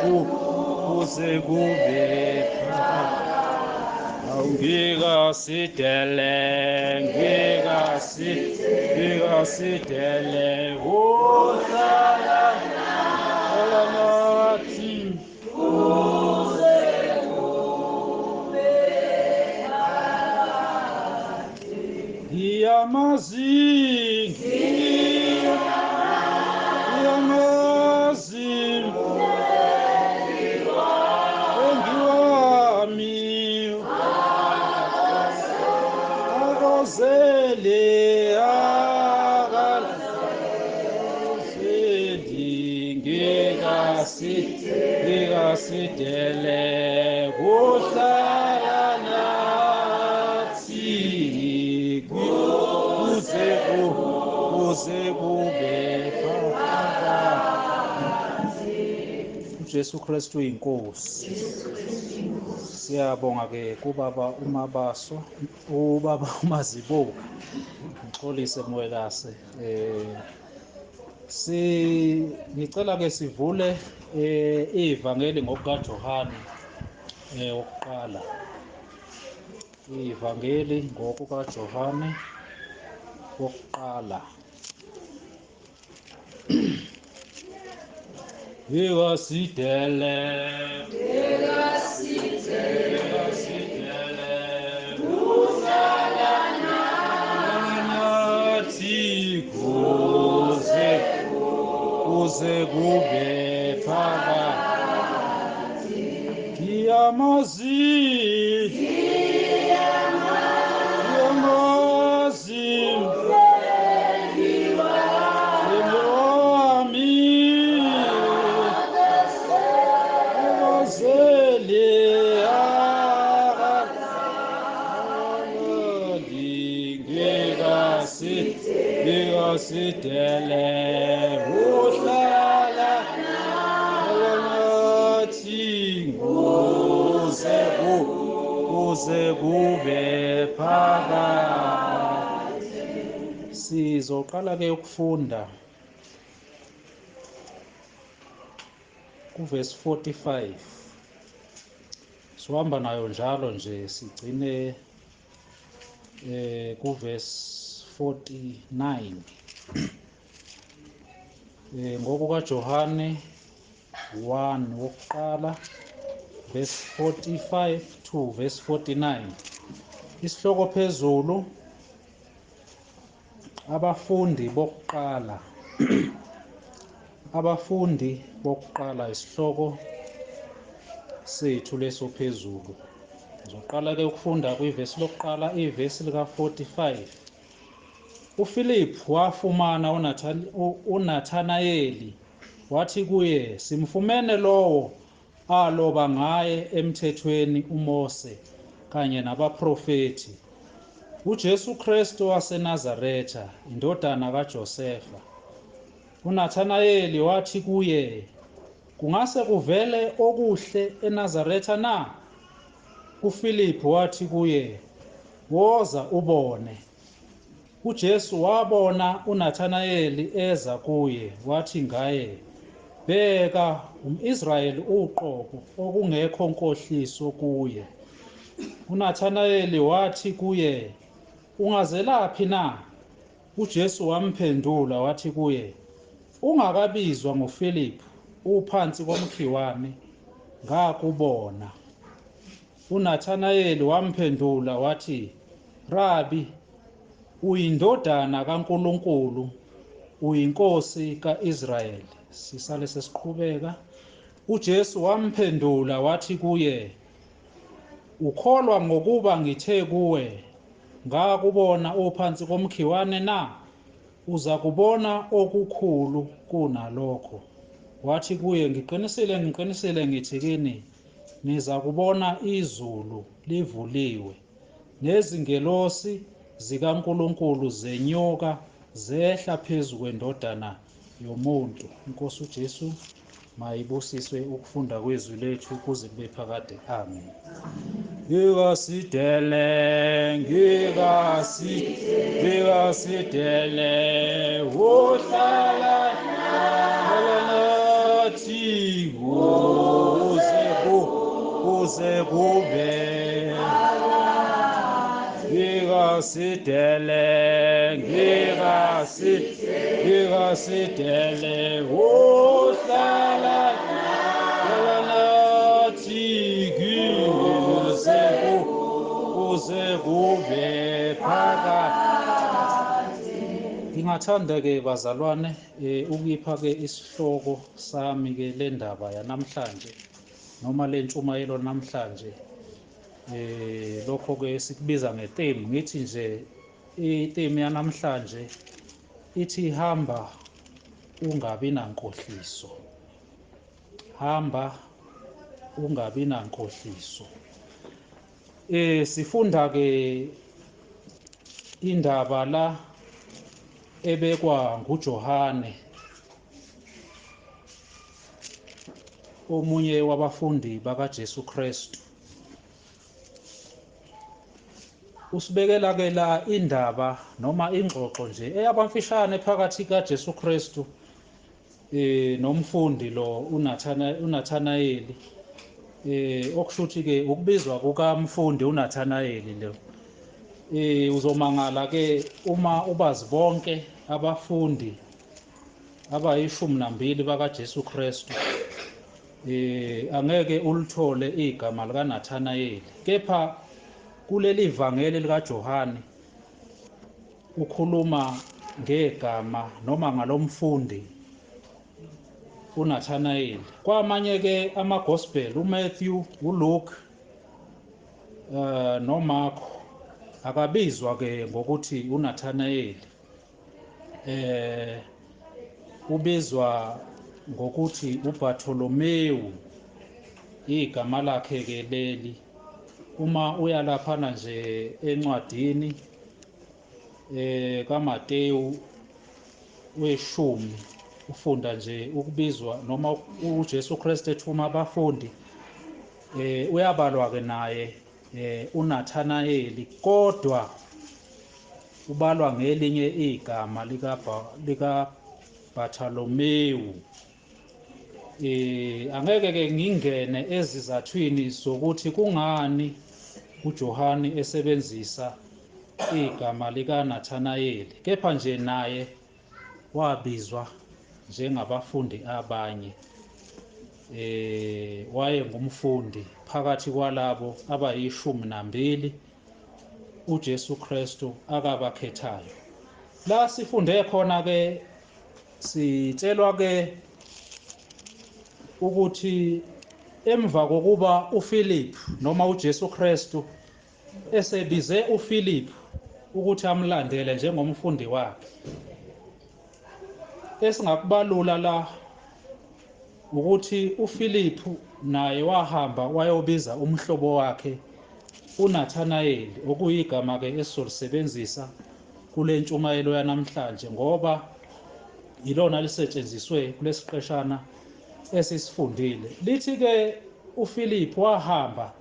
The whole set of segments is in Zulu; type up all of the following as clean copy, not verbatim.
Kuze kube ngikasidele ngikasidele uhlala nathi kuze kube phakade. Ngiyamazi ngikasidele kuhlala nathi kuze kube phakade. uJesu Kristu inkosi. Siyabonga ke kubaba uMabaso, ubaba uMazibuka. Ngixolise Mwelase. Ngicela ke sivule ivangeli ngokukaJohane wokuqala. Ivangeli ngokukaJohane wokuqala. Ngikasidele uhlala nathi kuze kube phakade. Ngiyamazi wami akazele ngikasidele uhlala nathi kuze kube phakade. Sizoqala ke ukufunda kuvesi 45. Sihamba nayo njalo nje sigcine kuvesi 49. NgokukaJohane 1 wokuqala verse 45 to verse 49. Isihloko phezulu, abafundi bokuqala. Abafundi bokuqala isihloko sethu leso phezulu. Ngizoqala ke ukufunda kwivesi lokuqala, ivesi lika 45. uPhilip wafumana uNathanayeli wathi kuye, simfumene lowo aloba ngaye emthethweni uMose kanye nabaprofeti, uJesu Kristu waseNazaretha, indodana kaJosefa. uNathanayeli wathi kuye, kungase kuvele okuhle eNazaretha na? uPhilip wathi kuye, woza ubone. uJesu wabona uNathanayeli eza kuye, wathi ngaye, bheka umIsrayeli uqobo okungekho nkohliso kuye. uNathanayeli wathi kuye, ungazelaphi na? uJesu wamphendula wathi kuye, ungakabizwa nguPhilip uphansi komkhiwane ngakubona. uNathanayeli wamphendula wathi, Rabi, uyindodana kaNkulunkulu, uyinkosi kaIsrayeli. Sisale sesiqhubeka. uJesu wamphendula wathi kuye, ukholwa ngokuba ngithe kuwe ngakubona uphansi komkhiwane na? Uza kubona okukhulu kunalokho. Wathi kuye, ngiqinisile ngiqinisile ngithi kini, niza kubona izulu livuliwe nezingelosi zikaNkulunkulu zenyuka zehla phezu kwendodana yomuntu. Inkosi uJesu mayibusiswe ukufunda kwezwi lethu kuze kube phakade. Amen. Ngikasidele ngikasidele uhlala nathi kuze kube ngikasidele ngikasidele uhlala nathi kuze kube phakade. Ngingathanda ke bazalwane ukuyipha ke isihloko sami ke le ndaba yanamhlanje noma le ntshumayelo namhlanje, lokho ke sikubiza ngetheme. Ngithi nje itheme yanamhlanje ithi hamba ungabi nankohliso. Hamba ungabi nankohliso. Sifunda ke indaba la ebekwa nguJohane, omunye wabafundi bakaJesu Kristu. Usibekela ke la indaba noma ingxoxo nje eyabamfishane phakathi kaJesu Kristu nomfundi lo uNathanayeli, okushuthi ke ukubizwa kukamfundi uNathanayeli lo. Uzomangala ke uma ubazi bonke abafundi abayi-12 bakaJesu Kristu, angeke ulithole igama likaNathanayeli. Kepha kuleli vangeli likaJohane ukhuluma ngegama noma ngalomfundi uNathanayeli. Kwamanye ke ama-gospel, uMatthew, uLuke noMarko, akabizwa ke ngokuthi uNathanayeli, ubizwa ngokuthi uBartholomew, igama lakhe ke leli. Uma uya laphana nje encwadini kaMateyu weshumi, ufunda nje ukubizwa noma uJesu Kristu ethuma abafundi, uyabalwa ke naye uNathanayeli, kodwa ubalwa ngelinye igama lika Bartholomew. Angeke ke ngingene ezizathwini zokuthi kungani uJohane esebenzisa igama likaNathanayeli, kepha nje naye wabizwa njengabafundi abanye. Waye ngumfundi phakathi kwalabo abayi-12 uJesu Kristu akabakhethayo. La sifunde khona ke sitshelwa ke ukuthi emva kokuba uPhilip noma uJesu Kristu esebize uPhilip ukuthi amlandele njengomfundi wakhe, esingakubalula la ukuthi uPhilip naye wahamba wayobiza umhlobo wakhe uNathanayeli, okuyigama ke esizolisebenzisa kule ntshumayelo yanamhlanje ngoba ilona lisetshenziswe kulesiqeshana esisifundile. Lithi ke uPhilip wahamba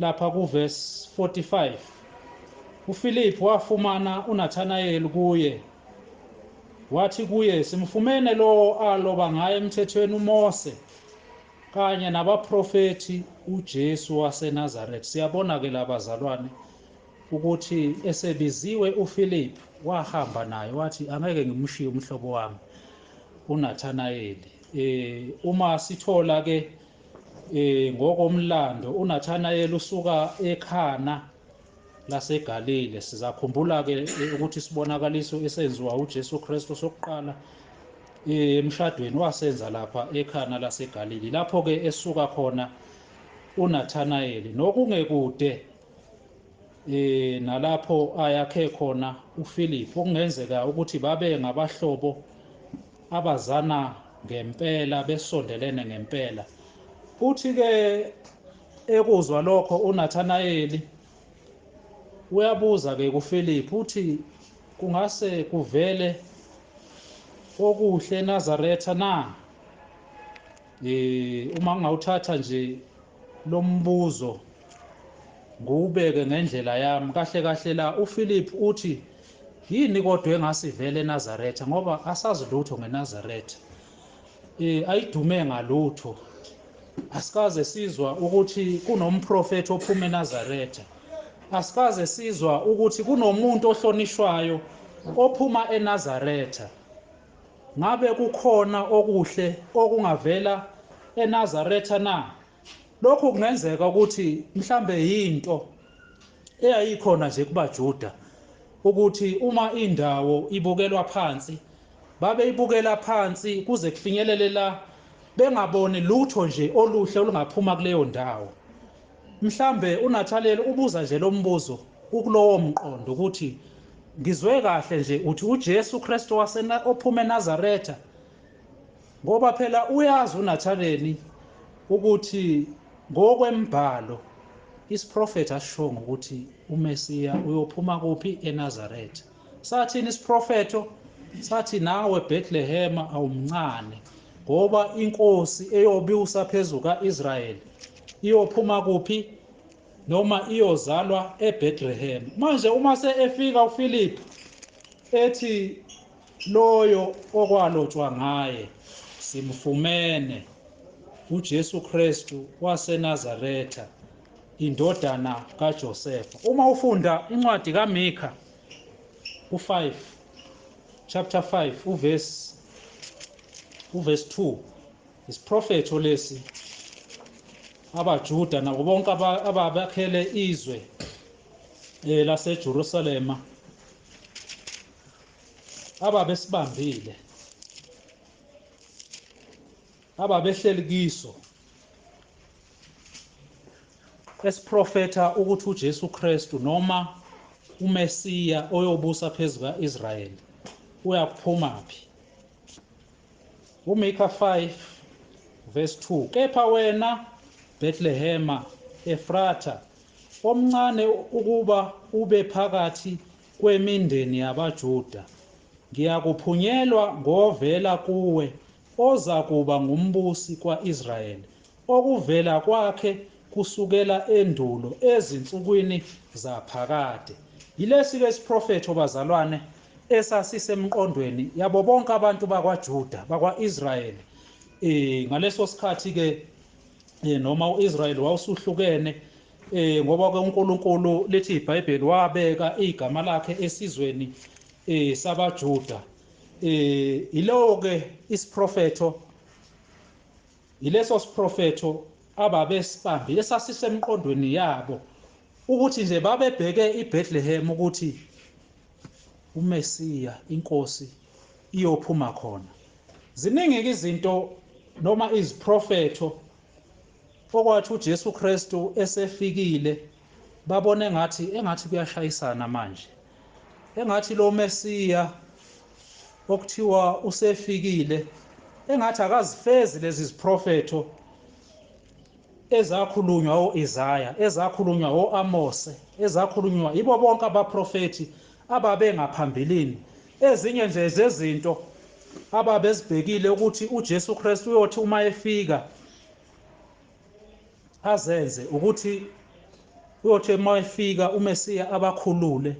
lapha kuverse 45, uPhilip wafumana uNathanayeli kuye, wathi kuye, simfumene lo aloba ngaye emthethweni uMose kanye nabaprofethi uJesu waseNazaretha. Siyabona ke labazalwane ukuthi esebiziwe uPhilip wahamba naye, wathi angeke ngimshiye umhlobo wami uNathanayeli. Uma sithola ke ngokomlando uNathanayeli usuka eKhana laseGalile. Sizakhumbula ke ukuthi isibonakaliso esenziwa uJesu Kristu sokuqala emshadweni wasenza lapha eKhana laseGalile, lapho ke esuka khona uNathanayeli, nokungekude nalapho ayakhe khona uPhilip. Okungenzeka ukuthi babe ngabahlobo abazana ngempela, besondelene ngempela. Uthi ke ekuzwa lokho uNathanayeli uyabuza ke kuPhilip, uthi kungase kuvele okuhle eNazaretha na? Uma ngawuthatha nje lo mbuzo ngiwubeke ngendlela yami kahle kahle, la uPhilip uthi yini kodwa engasivele eNazaretha, ngoba asazi lutho ngeNazaretha. ayidume ngalutho. Asikaze sizwa ukuthi kunomprofethi ophuma eNazaretha, asikaze sizwa ukuthi kunomuntu ohlonishwayo ophuma eNazaretha. Ngabe kukhona okuhle okungavela eNazaretha na? Lokhu kungenzeka ukuthi mhlambe yinto eyayikhona nje kubaJuda, ukuthi uma indawo ibukelwa phansi babeyibukela phansi kuze kufinyelele la bengaboni lutho nje oluhle olungaphuma kuleyo ndawo. Mhlambe uNathaneli ubuza nje lo mbuzo ukulowo mqondo ukuthi ngizwe kahle nje uthi uJesu Kristu ophuma eNazaretha, ngoba phela uyazi uNathaneli ukuthi ngokwembhalo isiprofetho asishongo ukuthi uMesiya uyophuma kuphi eNazaretha. Sathini isiprofetho? Sathi nawe Bethlehem awumncane, ngoba inkosi eyobusa phezu kaIsrayeli iyophuma kuphi? Noma iyozalwa eBethlehem. Manje uma seefika uPhilip ethi loyo okwalotshwa ngaye simfumene, uJesu Kristu waseNazaretha, indodana kaJosefa. Uma ufunda incwadi kaMika u5 chapter 5 uverse 2, isiprofetho lesi abaJuda nabo bonke ababakhele izwe laseJerusalema ababesibambile, ababehleli kiso, esiprofetha ukuthi uJesu Kristu noma uMesiya oyobusa phezu kaIsrayeli uyakuphuma phi. uMika 5 verse 2, kepha wena Bethlehema Efratha, omncane ukuba ube phakathi kwemindeni yabaJuda, ngiyakuphunyelwa ngovela kuwe oza kuba ngumbusi kwaIsrayeli, okuvela kwakhe kusukela endulo ezinsukwini zaphakade. Yilesi ke isiprofetho bazalwane esasisemqondweni yabo bonke abantu bakwaJuda, bakwaIsrayeli. Ngaleso sikhathi ke noma uIsrayeli wawusuhlukene, ngoba ke uNkulunkulu lithi iBhayibheli wabeka igama lakhe esizweni sabaJuda. Yilowo ke isiprofetho, yileso siprofetho ababesibambile esasisemqondweni yabo, ukuthi nje babebheke iBethlehem ukuthi uMesiya inkosi iyophuma khona. Ziningi izinto noma iziprofetho okwathi uJesu Kristu esefikile babone engathi kuyashayisana manje, engathi lo Mesiya okuthiwa usefikile engathi akazifezi lezi ziprofetho ezakhulunywa oIsaya, ezakhulunywa oAmose, ezakhulunywa yibo bonke abaprofeti ababengaphambilini. Ezinye nje zezinto ababezibhekile ukuthi uJesu Kristu uyothi uma efika azenze, ukuthi uyothi uma efika uMesiya abakhulule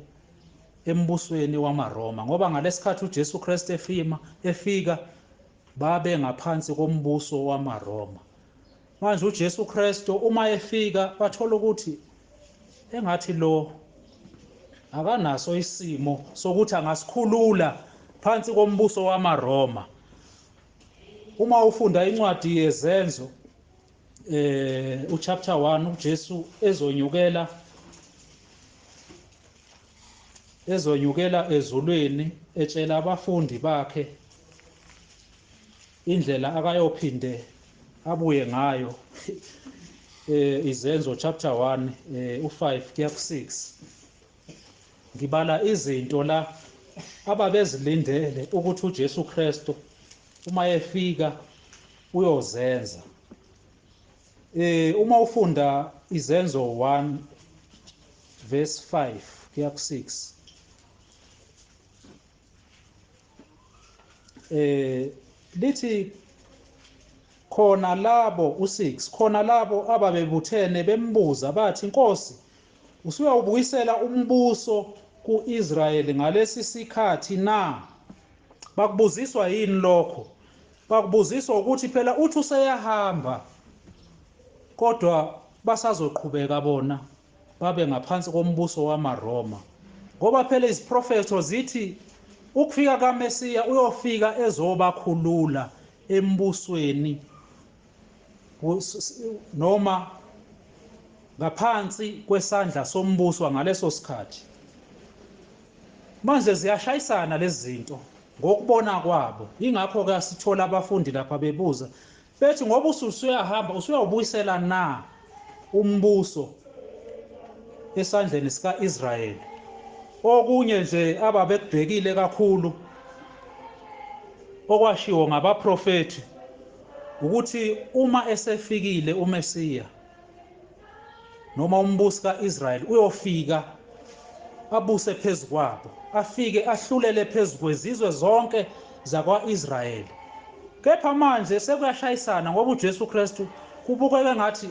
embusweni wamaRoma, ngoba ngalesikhathi uJesu Kristu efika babe ngaphansi kombuso wamaRoma. Manje uJesu Kristu uma efika bathola ukuthi engathi lo akanaso isimo sokuthi angasikhulula phansi kombuso wamaRoma. Uma ufunda incwadi yeZenzo uchapter 1, uJesu ezonyukela ezulwini etshela abafundi bakhe indlela akayophinde abuye ngayo. Izenzo chapter 1 u5 kuya ku6, ngibala izinto la ababezilindele ukuthi uJesu Kristu uma efika uyozenza. Uma ufunda Izenzo 1 verse 5 kuya ku6, lithi khona labo u6, khona labo ababebuthene bembuza bathi, Nkosi, usuyawubuyisela umbuso kuIsrayeli ngalesi sikhathi na? Bakubuziswa yini lokho? Bakubuziswa ukuthi phela uthi useyahamba, kodwa basazoqhubeka bona babe ngaphansi kombuso wamaRoma, ngoba phela iziprofetho zithi ukufika kaMesiya uyofika ezobakhulula embusweni noma ngaphansi kwesandla sombuso ngaleso sikhathi. Manje ziyashayisana lezi zinto ngokubona kwabo. Ingakho ke sithola abafundi lapha bebuza bethi ngoba usuyahamba usuyawubuyisela na umbuso esandleni sika-Israyeli. Okunye nje ababekubhekile kakhulu okwashiwo ngabaprofethi ukuthi uma esefikile uMesiya noma umbusi ka-Israyeli uyofika abuse phezu kwabo, afike ahlulele phezu kwezizwe zonke zakwa-Israyeli. Kepha manje sekuyashayisana ngoba uJesu Kristu kubukeka ngathi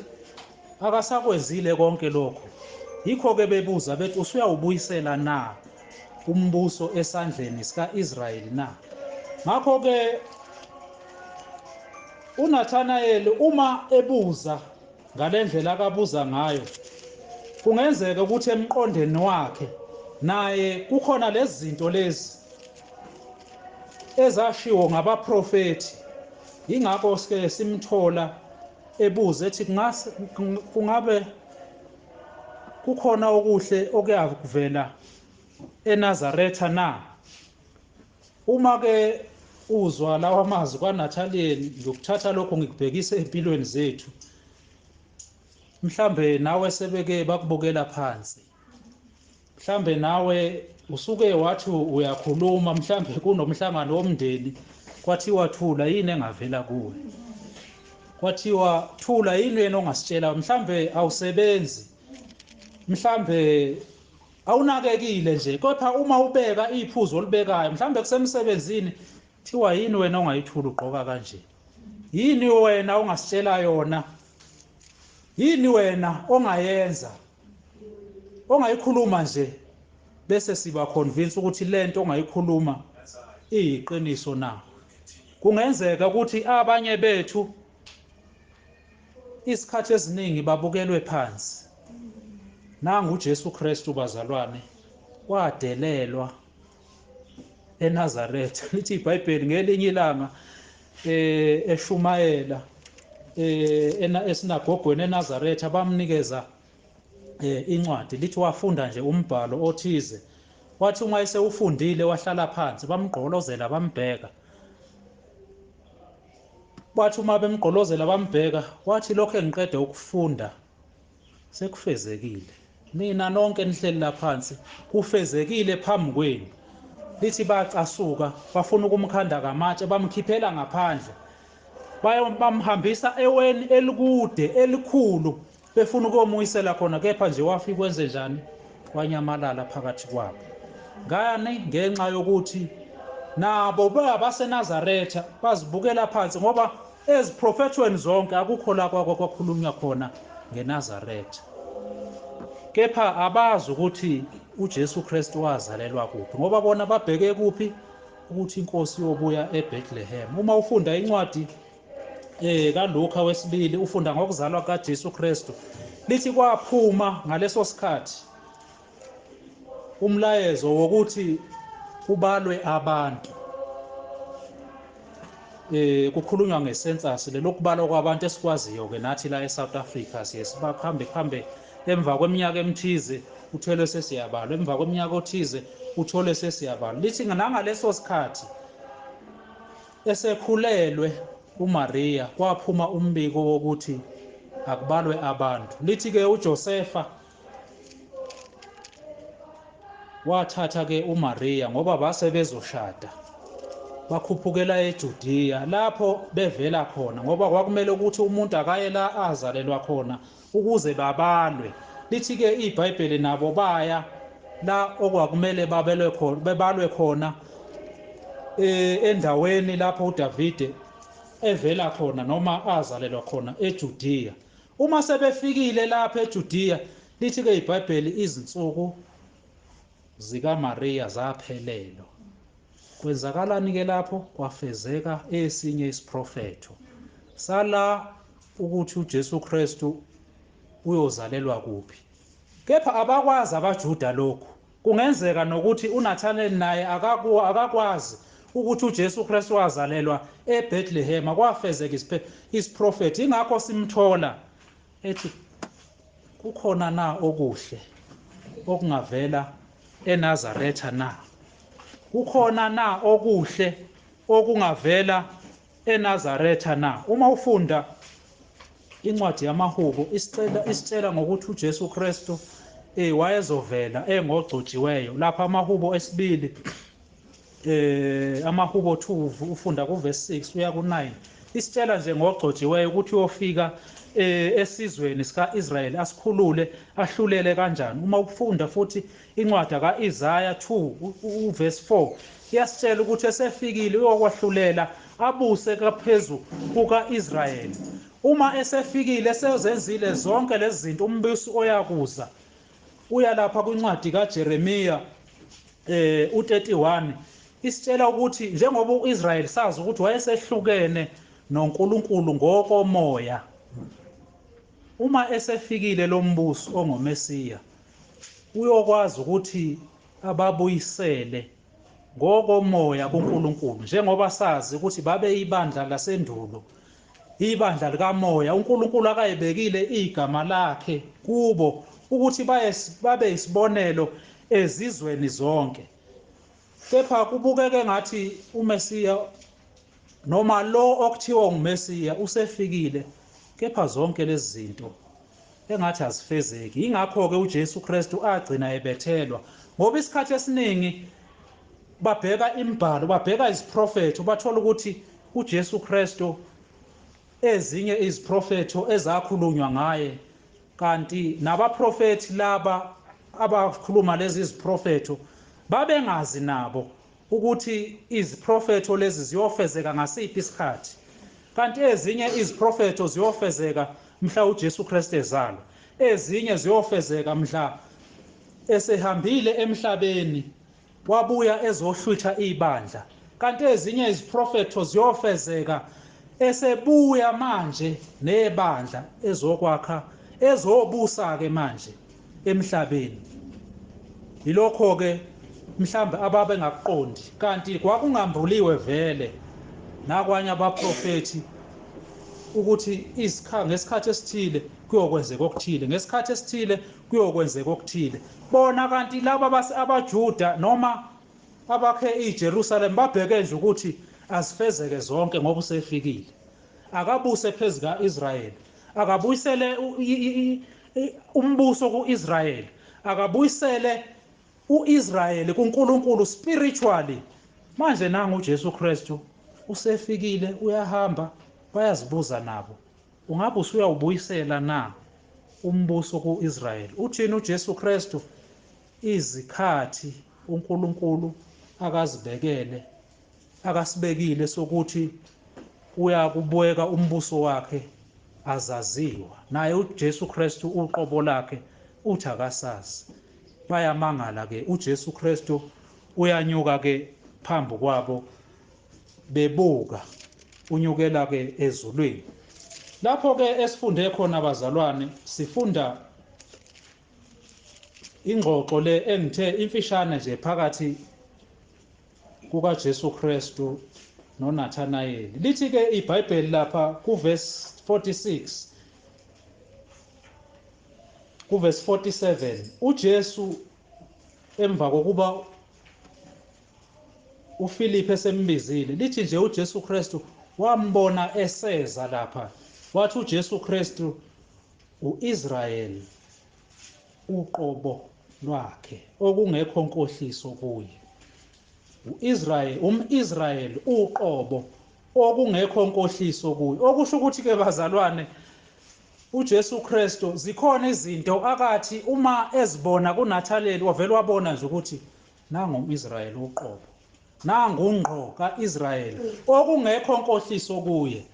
akasakwenzile konke lokho. Yikho-ke bebuza bethi usuyawubuyisela na umbuso esandleni sika-Israyeli na? Ngakho-ke uNathanayeli uma ebuza ngalendlela akabuza ngayo, kungenzeka ukuthi emqondweni wakhe naye kukhona lezi zinto lezi ezashiwo ngabaprofethi. Ingakho sike simthola ebuza ethi kungabe kukhona okuhle okuyakuvela eNazaretha na? Uma ke uzwa lawa mazwi kaNathanayeli, ngiyokuthatha lokho ngikubhekise empilweni zethu. Mhlambe nawe sebeke bakubukela phansi, mhlambe nawe usuke wathi uyakhuluma, mhlambe kunomhlangano womndeni kwathiwa thula, yini engavela kuwe? Kwathiwa thula, yini wena ongasitshela? Mhlambe awusebenzi, mhlambe awunakekile nje, kodwa uma ubeka iphuzo olibekayo mhlambe kusemsebenzini, thiwa yini wena ongayithula ugqoka kanje? Yini wena ongasitshela yona? Yini wena ongayenza, ongayikhuluma nje bese siba convince ukuthi lento ongayikhuluma iyiqiniso na? Kungenzeka ukuthi abanye bethu isikhathi esiningi babukelwe phansi. Nangu uJesu Kristu bazalwane wadelelwa eNazaretha. Lithi iBhayibheli ngelinye ilanga eshumayela esinagogweni eNazaretha, bamnikeza incwadi, lithi wafunda nje umbhalo othize. Wathi uma esewufundile wahlala phansi, bamgqolozela bambheka. Bathi uma bemgqolozela bambheka, wathi lokho engiqede ukufunda sekufezekile, nina nonke nihleli la phansi kufezekile phambi kwenu. Lithi bacasuka, bafuna ukumkhanda ngamatshe, bamkhiphela ngaphandle, bamhambisa eweni elikude elikhulu, befuna ukumuyisela khona, kepha nje wafika kwenze njani? Wanyamalala phakathi kwabo. Ngani? Ngenxa yokuthi nabo baseNazaretha bazibukela phansi, ngoba eziprofethweni zonke akukho la kwakhulunywa khona ngeNazaretha. Kepha abazi ukuthi uJesu Kristu wazalelwa kuphi, ngoba bona babheke kuphi? Ukuthi inkosi yobuya eBethlehem. Uma ufunda incwadi kaLuka wesibili, ufunda ngokuzalwa kaJesu Kristu, lithi kwaphuma ngaleso sikhathi umlayezo wokuthi kubalwe abantu. Kukhulunywa ngecensus, lelokubalwa kwabantu esikwaziyo ke nathi la eSouth Africa, siye sibahambe kuhambe emva kweminyaka emithize uthole sesiyabalwa, emva kweminyaka othize uthole sesiyabalwa. Lithi nangaleso sikhathi esekhulelwe uMaria kwaphuma umbiko wokuthi akubalwe abantu. Lithi ke uJosefa wathatha ke uMaria ngoba base bezoshada, bakhuphukela eJudiya lapho bevela khona, ngoba kwakumele ukuthi umuntu akaye la azalelwa khona ukuze babalwe. Lithi ke iBhayibheli nabo baya la okwakumele babelwe khona, bebalwe khona endaweni lapho uDavide evela khona noma azalelwa khona eJudiya. Uma sebefikile lapha eJudiya, lithi ke iBhayibheli izinsuku zikaMaria zaphelelwa. Kwenzakalani ke lapho? Kwafezeka esinye isiprofetho sala ukuthi uJesu Kristu uyozalelwa kuphi. Kepha abakwazi abaJuda lokhu. Kungenzeka nokuthi uNathanael naye akakwazi ukuthi uJesu Kristu wazalelwa eBethlehem, kwafezeka isiprofethi. Ingakho simthola ethi kukhona na okuhle okungavela eNazaretha na? Kukhona na okuhle okungavela eNazaretha na? Uma ufunda incwadi yamaHubo isitshela ngokuthi uJesu Kristu wayezovela engogcotshiweyo. Lapha amaHubo esibili, amaHubo 2 ufunda kuverse 6 uya ku9, isitshela nje ngogcotshiweyo ukuthi uyofika esizweni sikaIsrayeli asikhulule, ahlulele kanjani. Uma ufunda futhi incwadi kaIsaya 2 uverse 4 iyasitshela ukuthi esefikile uyokwahlulela abuse kaphezulu kukaIsrayeli. Uma esefikile esezenzile zonke lezi zinto, umbusi oyakuza uya lapha kwincwadi kaJeremiya u31 isitshela ukuthi njengoba uIsrayeli sazi ukuthi wayesehlukene noNkulunkulu ngokomoya, uma esefikile lo mbuso ongoMesiya uyokwazi ukuthi ababuyisele ngokomoya kuNkulunkulu, njengoba sazi ukuthi babe ibandla lasendulo, ibandla likamoya. uNkulunkulu akayibekile igama lakhe kubo ukuthi babe isibonelo ezizweni zonke. Kepha kubukeke ngathi uMesiya noma lo okuthiwa unguMesiya usefikile, kepha zonke lezi zinto engathi azifezeki. Ingakho-ke uJesu Kristu agcina ebethelwa, ngoba isikhathi esiningi babheka imibhalo, babheka iziprofetho, bathola ukuthi uJesu Kristu ezinye iziprofetho ezakhulunywa ngaye, kanti nabaprofethi laba abakhuluma lezi ziprofetho babengazi nabo ukuthi iziprofetho lezi ziyofezeka ngasiphi isikhathi. Kanti ezinye iziprofetho ziyofezeka mhla uJesu Kristu ezalwa, ezinye ziyofezeka mhla esehambile emhlabeni wabuya ezohlwitha ibandla, kanti ezinye iziprofetho ziyofezeka esebuya manje nebandla ezokwakha, ezobusa ke manje emhlabeni. Yilokho ke mhlambe ababengakuqondi, kanti kwakungambuliwe vele nakwanye abaprofethi ukuthi ngesikhathi esithile kuyokwenzeka okuthile, ngesikhathi esithile kuyokwenzeka okuthile. Bona kanti laba abaJuda noma abakhe iJerusalem babheke nje ukuthi azifezeke zonke ngoba usefikile, akabuse phezu kaIsrayeli, akabuyisele umbuso kuIsrayeli, akabuyisele uIsrayeli kuNkulunkulu spiritually. Manje nangu uJesu Kristu usefikile, uyahamba, bayazibuza nabo, ungabe usuyawubuyisela na umbuso kuIsrayeli? Uthini uJesu Kristu? Izikhathi uNkulunkulu akazibekele, akasibekile sokuthi uyakubeka umbuso wakhe azaziwa. Naye uJesu Kristu uqobo lakhe uthi akasazi. Bayamangala ke, uJesu Kristu uyanyuka ke phambi kwabo bebuka, unyukela ke ezulwini. Lapho ke esifunde khona bazalwane, sifunda ingxoxo le engithe imfishane nje phakathi kukaJesu Kristu noNathanayeli. Lithi ke iBhayibheli lapha kuverse 46 kuverse 47, uJesu emva kokuba uFiliphu esembizile, lithi nje uJesu Kristu wambona eseza lapha, wathi uJesu Kristu uIsrayeli uqobo lwakhe okungekho nkohliso kuye. uIsrayeli, umIsrayeli uqobo okungekho nkohliso kuye. Okusho ukuthi ke bazalwane, uJesu Kristu zikhona izinto akathi uma ezibona kuNathaneli wavela wabona nje ukuthi nangu umIsrayeli uqobo, nangu ngqo kaIsrayeli okungekho nkohliso kuye.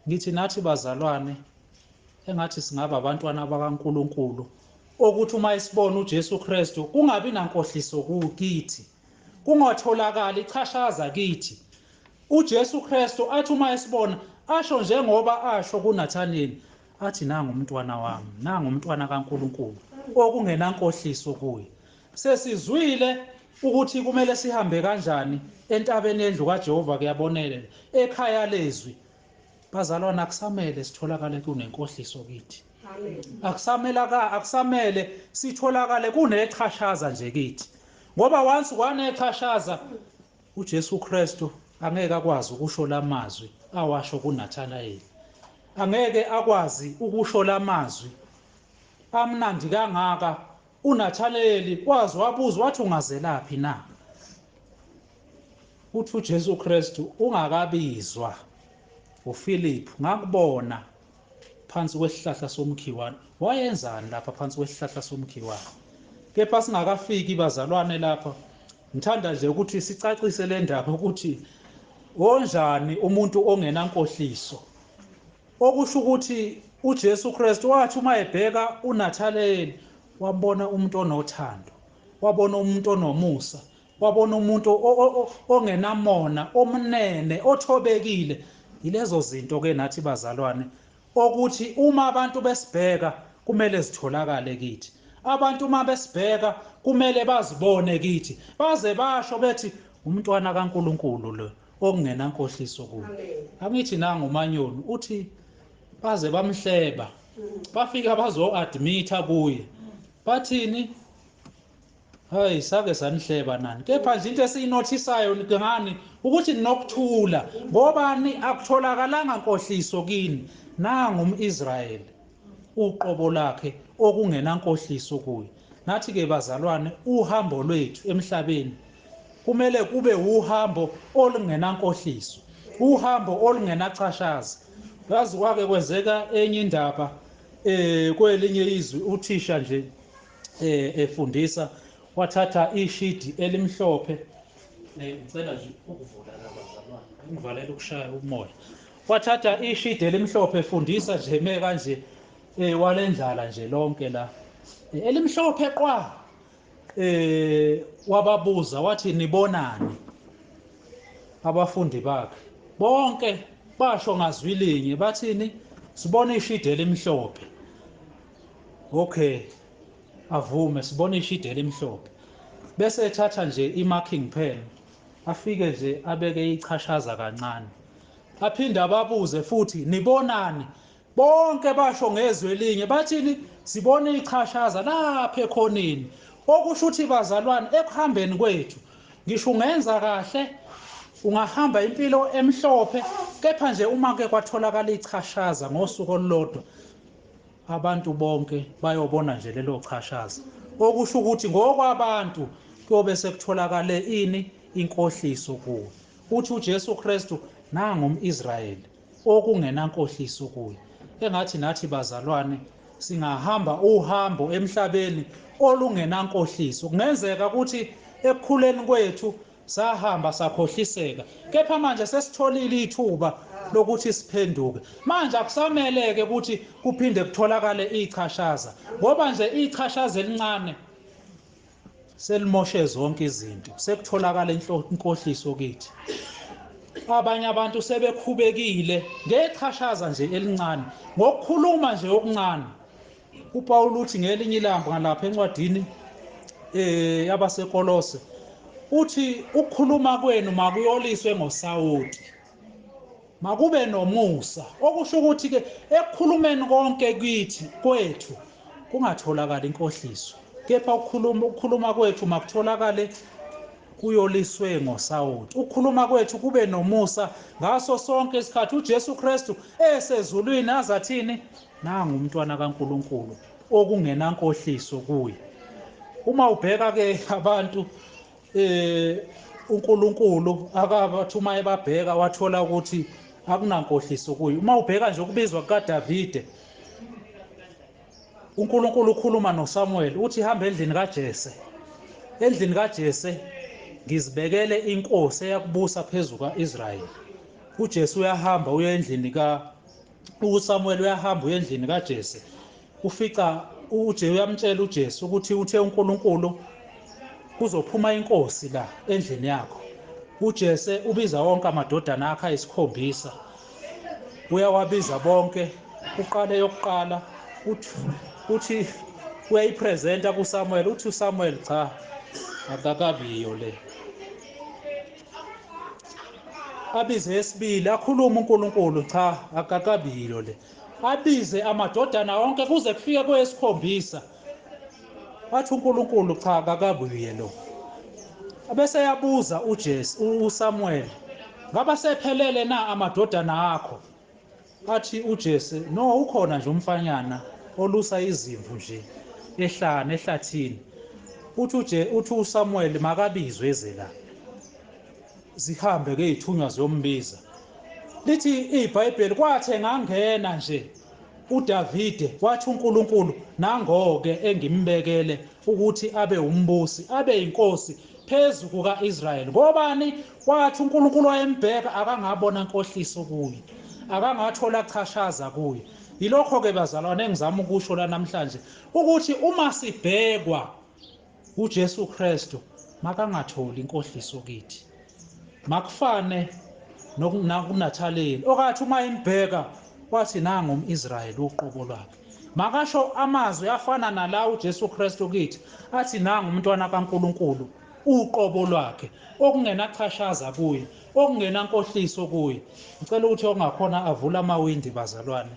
Ngithi nathi bazalwane, engathi singaba abantwana bakaNkuluNkulu, okuthi uma esibona uJesu Kristu kungabi nankohliso kithi, Kungatholakali ichashaza kithi. uJesu Kristu athi uma esibona asho njengoba asho kuNathaneli, athi nangu umntwana wami, nangu umntwana kaNkuluNkulu okungenankohliso kuye. Sesizwile ukuthi kumele sihambe kanjani entabeni yendlu kaJehova, kuyabonelela ekhaya lezwi. Bazalwana, akusamele sitholakale kunenkohliso kithi. Akusamele sitholakale kunechashaza nje kithi, ngoba once kwanechashaza uJesu Kristu angeke akwazi ukusho lamazwi awasho kuNathanayeli, angeke akwazi ukusho lamazwi amnandi kangaka. uNathanayeli wazi wabuza wathi ungazelaphi na? Uthi uJesu Kristu, ungakabizwa uPhilip ngakubona phansi kwesihlahla somkhiwane. Wayenzani lapha phansi kwesihlahla somkhiwane? Kepha singakafiki bazalwane lapha, ngithanda nje ukuthi sicacise le ndaba ukuthi onjani umuntu ongenankohliso. Okusho ukuthi uJesu Kristu wathi uma ebheka uNathanayeli wabona umuntu onothando, wabona umuntu onomusa, wabona umuntu ongenamona, omnene, othobekile. Yilezo zinto ke nathi bazalwane okuthi uma abantu besibheka kumele zitholakale kithi. Abantu uma besibheka kumele bazibone kithi, baze basho bethi umntwana kaNkuluNkulu lo okungenankohliso kuye. Angithi nangu uManyoni uthi baze bamhleba, bafika bazo-admitha kuye, bathini? Hayi, sake sanihleba nani. Kepha nje into esiyinothisayo ngani ukuthi ninokuthula, ngobani akutholakalanga nkohliso kini. Nangu umIsrayeli uqobo lakhe okungenankohliso kuye. Nathi ke bazalwane, uhambo lwethu emhlabeni kumele kube uhambo olungenankohliso, uhambo olungenachashaza. Yazi kwake kwenzeka enye indaba kwelinye izwi, uthisha nje efundisa wathatha ishidi elimhlophe. Ngicela nje ukuvula la bazalwane, ngivalele ukushaya umoya. Wathatha ishidi elimhlophe efundisa nje me kanje, walendlala nje lonke la elimhlophe qwa. Wababuza wathi nibonani? Abafundi bakhe bonke basho ngazwi linye bathini? Sibona ishidi elimhlophe. Okay, avume, sibona ishidi elimhlophe. Bese ethatha nje i-marking pen, afike nje abeke ichashaza kancane, aphinde ababuze futhi nibonani? Bonke basho ngezwi elinye bathini? Sibona ichashaza lapha ekhoneni. Okusho ukuthi bazalwane, ekuhambeni kwethu ngisho ungenza kahle, ungahamba impilo emhlophe, kepha nje uma ke kwatholakala ichashaza ngosuku olulodwa, abantu bonke bayobona nje lelo chashaza. Okusho ukuthi ngokwabantu kuyobe sekutholakale ini? Inkohliso kuwe. Uthi uJesu Kristu nangu umIsrayeli okungenankohliso kuye. Engathi nathi bazalwane singahamba uhambo emhlabeni olungenankohliso. Kungenzeka ukuthi ekukhuleni kwethu sahamba sakhohliseka, kepha manje sesitholile ithuba lokuthi siphenduke. Manje akusameleke ukuthi kuphinde kutholakale ichashaza, ngoba nje ichashaza elincane selimoshe zonke izinto, sekutholakala inkohliso kithi. Abanye abantu sebekhubekile ngechashaza nje elincane, ngokukhuluma nje okuncane. uPaul uthi ngelinye ilanga ngalapha encwadini yabaseKolose, uthi ukukhuluma kwenu makuyoliswe ngosawoti, makube nomusa. Okusho ukuthi ke ekukhulumeni konke kithi kwethu kungatholakala inkohliso, kepha ukukhuluma kwethu makutholakale kuyoliswe ngosawoti. Ukukhuluma kwethu kube nomusa ngaso sonke isikhathi. uJesu Kristu esezulwini azathini? Nangu umntwana kaNkuluNkulu okungenankohliso kuye. Uma ubheka ke abantu uNkulunkulu akabathi uma ebabheka wathola ukuthi akunankohliso kuye. Uma ubheka nje ukubizwa kukaDavide, uNkulunkulu ukhuluma noSamuel uthi hamba endlini kaJese, endlini kaJese ngizibekele inkosi eyakubusa phezu kaIsrayeli. uJesu uyahamba uya endlini ka uSamuel uyahamba uya endlini kaJese, ufica uJesu uyamtshela uJesu ukuthi uthe uNkulunkulu Kuzophuma inkosi la endlini yakho. uJese ubiza wonke amadodana akhe ayisikhombisa, uyawabiza bonke. Uqale yokuqala uthi uyayipresenta kuSamuel, uthi uSamuel cha, akakabiyo le. Abize esibili, akhuluma uNkulunkulu, cha, akakabiyo le. Abize amadodana wonke kuze kufike kwesikhombisa, wathi uNkulunkulu cha, akakabuye lo. Abese yabuza uJesu uSamuel, ngaba sephelele na amadodana akho? Athi uJesu, no, ukhona nje umfanyana olusa izimvu nje ehlane ehlathini. Uthi uSamuel makabizwe eze la. Zihambe ke izithunywa ziyombiza. Lithi iBhayibheli kwathi engangena nje uDavide, wathi uNkulunkulu, nangoke engimbekele ukuthi abe umbusi, abe inkosi phezu kukaIsrayeli. Ngobani? Wathi uNkulunkulu wayembheka, akangabona inkohliso kuye, akangathola chashaza kuye. Yilokho ke bazalwane engizama ukusho la namhlanje, ukuthi uma sibhekwa uJesu Kristu makangatholi inkohliso kithi. Makufane nokuNathaneli okathi uma embheka wathi nangu umIsrayeli uqobo lwakhe. Makasho amazwi afana nalawo uJesu Kristu kithi, athi nangu umntwana kaNkuluNkulu uqobo lwakhe, okungenachashaza kuye, okungenankohliso kuye. Ngicela ukuthi ongakhona avule amawindi bazalwane,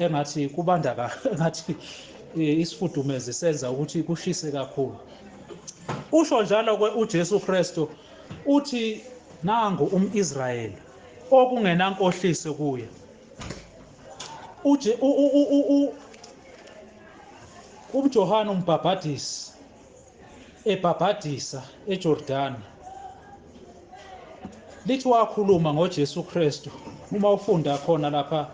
engathi kubanda, engathi isifudumezi senza ukuthi kushise kakhulu. Usho njalo ke uJesu Kristu, uthi nangu umIsrayeli okungenankohliso kuye. uJohane umbhabhadisi ebhabhadisa eJordani, lithi wakhuluma ngoJesu Kristu. Uma ufunda khona lapha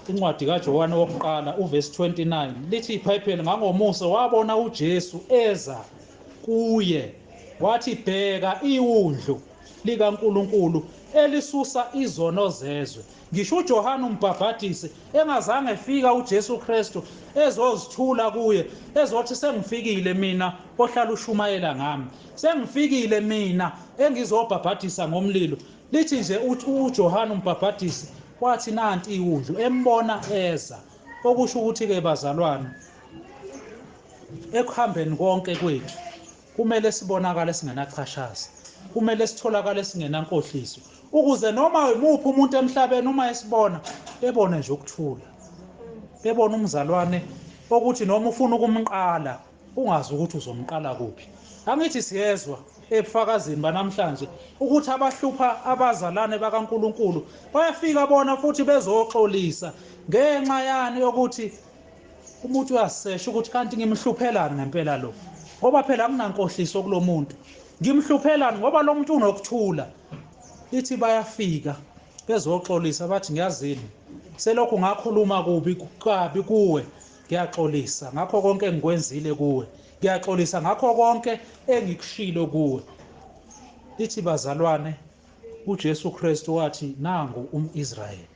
incwadi kaJohane wokuqala uverse 29, lithi iBhayibheli, ngangomusa wabona uJesu eza kuye, wathi bheka iwundlu likaNkuluNkulu elisusa izono zezwe. Ngisho uJohane umbhabhadisi engazange efika uJesu Kristu ezozithula kuye, ezothi sengifikile mina ohlala ushumayela ngami, sengifikile mina engizobhabhadisa ngomlilo. Lithi nje uJohane umbhabhadisi wathi nanti iwundlu, embona eza. Okusho ukuthi ke bazalwane, ekuhambeni konke kwethu kumele sibonakale singenachashaza, kumele sitholakale singenankohliso, ukuze noma imuphi umuntu emhlabeni uma esibona bebone nje ukuthula, bebone umzalwane okuthi noma ufuna ukumqala ungazi ukuthi uzomqala kuphi. Angithi siyezwa ebufakazini banamhlanje ukuthi abahlupha abazalwane bakaNkuluNkulu bayafika bona futhi bezoxolisa ngenxa yani yokuthi umuntu uyasesha ukuthi kanti ngimhluphelani ngempela lo, ngoba phela akunankohliso kulomuntu, ngimhluphelani ngoba lo muntu unokuthula. Lithi bayafika bezoxolisa bathi ngiyazini, selokhu ngakhuluma kubi kabi kuwe, ngiyaxolisa ngakho konke engikwenzile kuwe, ngiyaxolisa ngakho konke engikushilo kuwe. Lithi bazalwane, uJesu Kristu wathi nangu umIsrayeli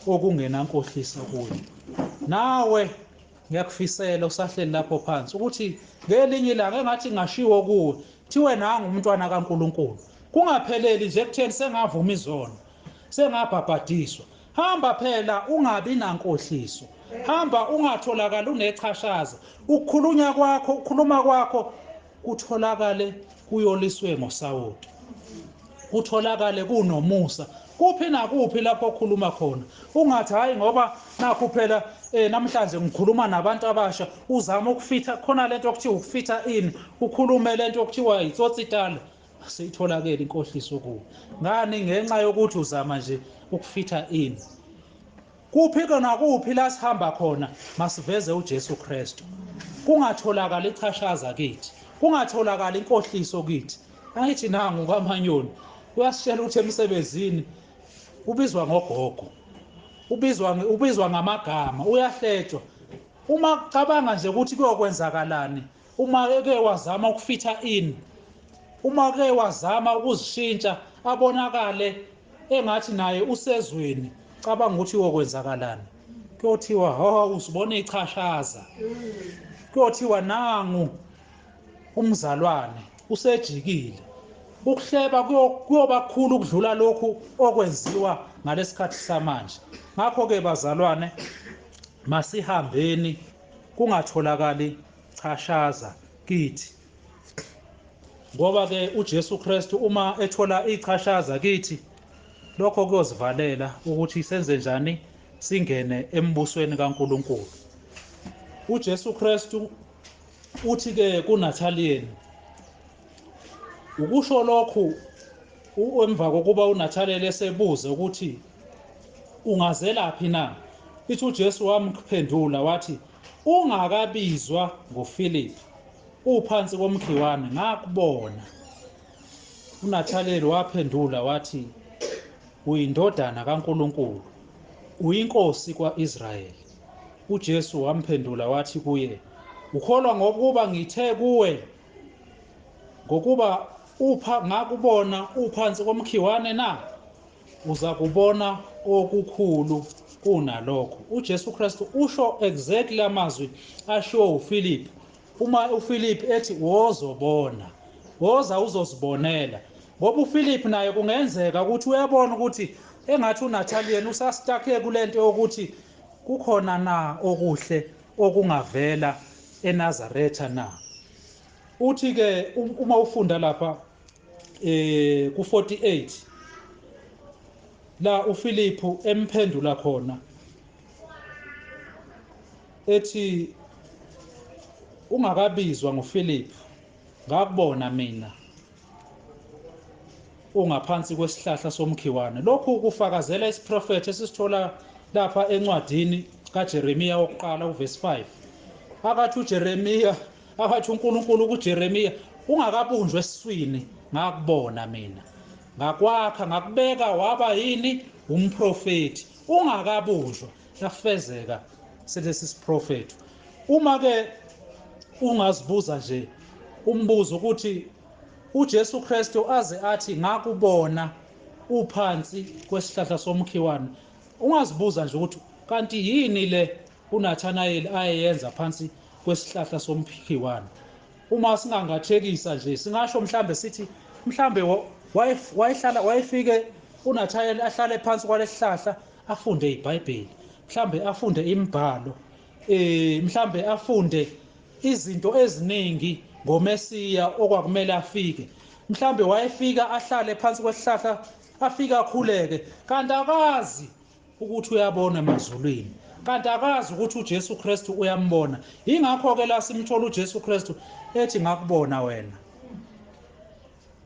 okungenankohliso kuye. Nawe ngiyakufisela usahleli lapho phansi ukuthi ngelinye ilanga engathi ngashiwo kuwe thiwe nangu umntwana kaNkuluNkulu, kungapheleli nje ekutheni sengavuma izono, sengabhabhadiswa. Hamba phela ungabi nankohliso, hamba ungatholakali unechashaza. Ukukhulunywa kwakho, ukukhuluma kwakho kutholakale kuyoliswe ngosawoti, kutholakale kunomusa kuphi nakuphi lapho okhuluma khona. Ungathi hayi ngoba nakhu phela namhlanje ngikhuluma nabantu abasha, uzama ukufitha khona lento okuthiwa ukufitha ini, ukhulume lento okuthiwa itsotsitala, seyitholakele inkohliso kuwe. Ngani? Ngenxa yokuthi uzama nje ukufitha ini. Kuphi kona kuphi la sihamba khona, masiveze uJesu Kristu. Kungatholakala ichashaza kithi, kungatholakala inkohliso kithi. Angithi nangu kaManyoni uyasitshela ukuthi emsebenzini ubizwa ngogogo, ubizwa ngamagama, uyahletshwa. Uma cabanga nje ukuthi kuyokwenzakalani uma eke wazama ukufitha ini, uma ke wazama ukuzishintsha abonakale engathi naye usezweni, cabanga ukuthi uyokwenzakalani. Kuyothiwa ho usibona ichashaza, kuyothiwa nangu. Umzalwane usejikile, ukuhleba kuyoba kukhulu ukudlula lokhu okwenziwa ngalesikhathi samanje. Ngakho ke bazalwane, masihambeni kungatholakali chashaza kithi, ngoba ke uJesu Kristu uma ethola ichashaza kithi, lokho kuyozivalela ukuthi senze njani singene embusweni kaNkuluNkulu. uJesu Kristu uthi ke kuNathaniel, ukusho lokhu emva kokuba uNathaniel esebuze ukuthi ungazelaphi na, ithi uJesu wamphendula wathi, ungakabizwa ngoFilip uphansi komkhiwane ngakubona. uNathaniel waphendula wathi, uyindodana kaNkuluNkulu, uyinkosi kwaIsrayeli. uJesu wamphendula wathi kuye, ukholwa ngokuba ngithe kuwe, ngokuba upha ngakubona uphansi komkhiwane na? Uza kubona okukhulu kunalokho. uJesu Kristu usho exactly amazwi ashiwo uPhilip uma uPhilip ethi wozobona, woza uzozibonela. Ngoba uPhilip naye kungenzeka ukuthi uyabona ukuthi engathi uNathaniel usastake kulento yokuthi kukhona na okuhle okungavela eNazaretha na. Uthi ke uma ufunda lapha ku48 la uPhilip emphendula khona ethi, ungakabizwa nguPhilip ngakubona mina ungaphansi kwesihlahla somkhiwane. Lokhu kufakazela isiprofetho esisithola lapha encwadini kaJeremiya wokuqala uverse 5. Akathi uJeremiya, akathi uNkulunkulu kuJeremiya, ungakabunjwa esiswini ngakubona mina, ngakwakha ngakubeka waba yini umprofeti, ungakabunjwa. Yafezeka selesi siprofetho. Uma ke ungazibuza nje umbuzo ukuthi uJesu Kristu aze athi ngakubona uphansi kwesihlahla somkhiwane, ungazibuza nje ukuthi kanti yini le uNathanael ayeyenza phansi kwesihlahla somkhiwane. Uma singangathekisa nje singasho mhlambe sithi mhlambe wayehlala wayefike uNathanael ahlale phansi kwalesihlahla afunde iBhayibheli, mhlambe afunde imibhalo, mhlambe afunde izinto eziningi ngoMesiya okwakumele afike. Mhlambe wayefika ahlale phansi kwesihlahla afike akhuleke, kanti akazi ukuthi uyabona emazulwini, kanti akazi ukuthi uJesu Kristu uyambona. Ingakho ke la simthola uJesu Kristu ethi ngakubona wena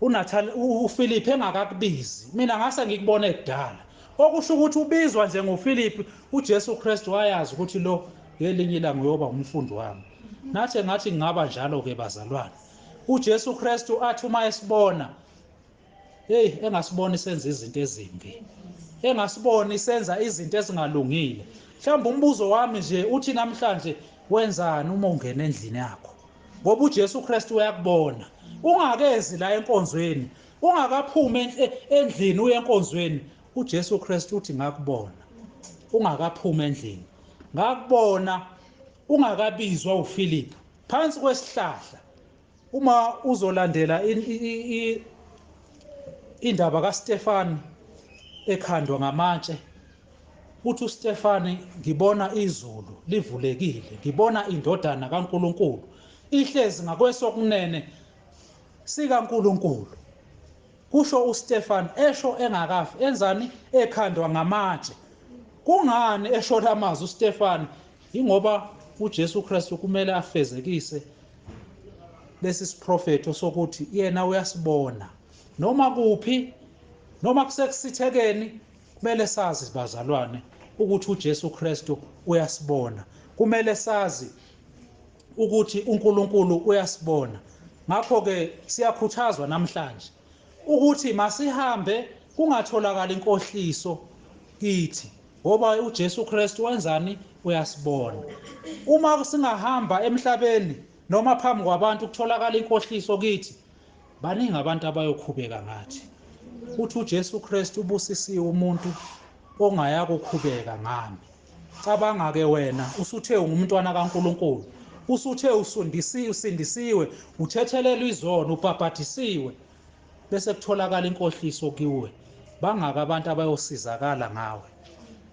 uNathaniel, uPhilip engakakubizi, mina ngase ngikubone kudala. Okusho ukuthi ubizwa nje ngoPhilip, uJesu Kristu wayazi ukuthi lo ngelinye ilanga uyoba umfundi wami. Nathi ngathi ngingaba njalo ke bazalwane. uJesu Kristu athi uma esibona, hey, engasiboni senza izinto ezimbi, engasiboni senza izinto ezingalungile. Mhlawumbe umbuzo wami nje uthi namhlanje wenzani uma ungena endlini yakho? Ngoba uJesu Kristu uyakubona. Ungakezi la enkonzweni, ungakaphumi endlini uye enkonzweni, uJesu Kristu uthi ngakubona ungakaphumi endlini, ngakubona ungakabizwa uPhilip phansi kwesihlahla. Uma uzolandela indaba kaStefani ekhandwa ngamatshe, uthi uStefani ngibona izulu livulekile, ngibona indodana kaNkuluNkulu ihlezi ngakwesokunene sikaNkuluNkulu. Kusho uStefani esho engakafi, enzani? Ekhandwa ngamatshe. Kungani esho lamazwi uStefani? Ingoba uJesu Kristu kumele afezekise lesi siprofetho sokuthi yena uyasibona noma kuphi, noma kusekusithekeni. Kumele sazi bazalwane ukuthi uJesu Kristu uyasibona, kumele sazi ukuthi uNkulunkulu uyasibona. Ngakho ke siyakhuthazwa namhlanje ukuthi masihambe kungatholakala inkohliso kithi, ngoba uJesu Kristu wenzani? Uyasibona. Uma singahamba emhlabeni noma phambi kwabantu kutholakala inkohliso kithi, baningi abantu abayokhubeka ngathi. Uthi uJesu Kristu ubusisiwe umuntu ongayakukhubeka ngami. Cabanga ke wena usuthe ungumntwana kaNkuluNkulu, Usuthe usundisiwe, usindisiwe, uthethelelwe izono, ubhabhadisiwe, bese kutholakala inkohliso kuwe. Bangaka abantu abayosizakala ngawe,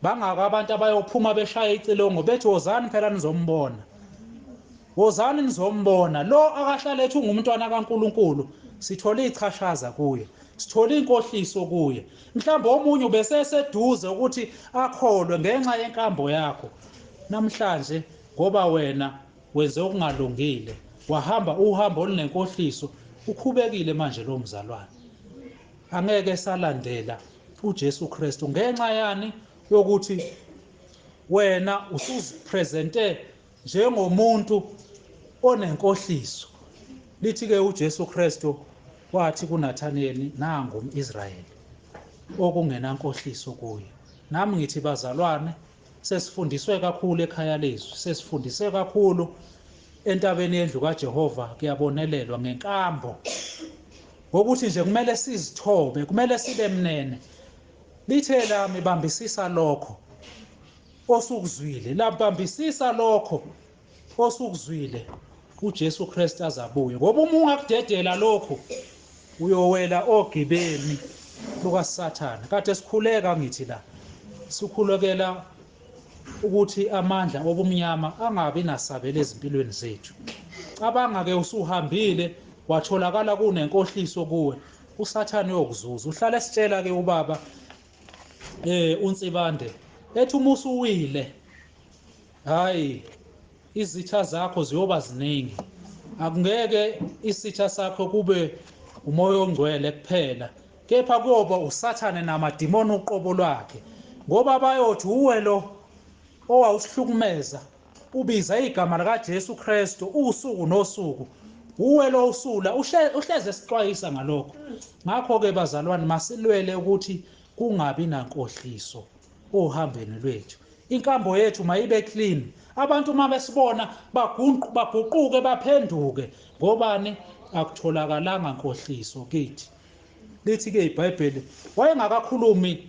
bangaka abantu abayophuma beshaya icilongo bethi wozani phela nizombona, wozani nizombona lo akahlale ethi ungumntwana kaNkuluNkulu. Sithole ichashaza kuye, sithole inkohliso kuye. Mhlawumbe omunye ubeseseduze ukuthi akholwe ngenxa yenkambo yakho. Namhlanje ngoba wena wenze okungalungile, wahamba uhambo olunenkohliso, ukhubekile manje lo mzalwane. Angeke salandela uJesu Kristu ngenxa yani yokuthi wena usuzipresente njengomuntu onenkohliso. Lithi ke uJesu Kristu wathi kuNathaniyeli, nangu umIsrayeli okungenankohliso kuye. Nami ngithi bazalwane, sesifundiswe kakhulu ekhaya lezwi, sesifundiswe kakhulu entabeni yendlu kaJehova, kuyabonelelwa ngenkambo ngokuthi nje kumele sizithobe, kumele sibe mnene. Lithe lami bambisisa lokho osukuzwile, labambisisa lokho osukuzwile uJesu Kristu azabuye. Ngoba uma ungakudedela lokho uyowela ogibeni lukaSathane. Kade sikhuleka ngithi la, sikhulekela ukuthi amandla obumnyama angabi nasabelo ezimpilweni zethu. Cabanga ke usuhambile watholakala kunenkohliso kuwe, uSathane uyokuzuza. Uhlala esitshela ke ubaba uNsibande ethi uma usuwile, hayi, izitha zakho ziyoba ziningi. Akungeke isitha sakho kube umoya ongcwele kuphela, kepha kuyoba uSathane namadimoni uqobo lwakhe, ngoba bayothi uwe lo owawusihlukumeza, ubiza igama likaJesu Kristu usuku nosuku, uwe lo usula uhleze esixwayisa ngalokho. Ngakho ke bazalwane, masilwele ukuthi kungabi nankohliso ohambeni lwethu. Inkambo yethu mayibe clean, abantu uma besibona baguquke baphenduke, ngobani? Akutholakalanga nkohliso kithi. Lithi ke iBhayibheli, wayengakakhulumi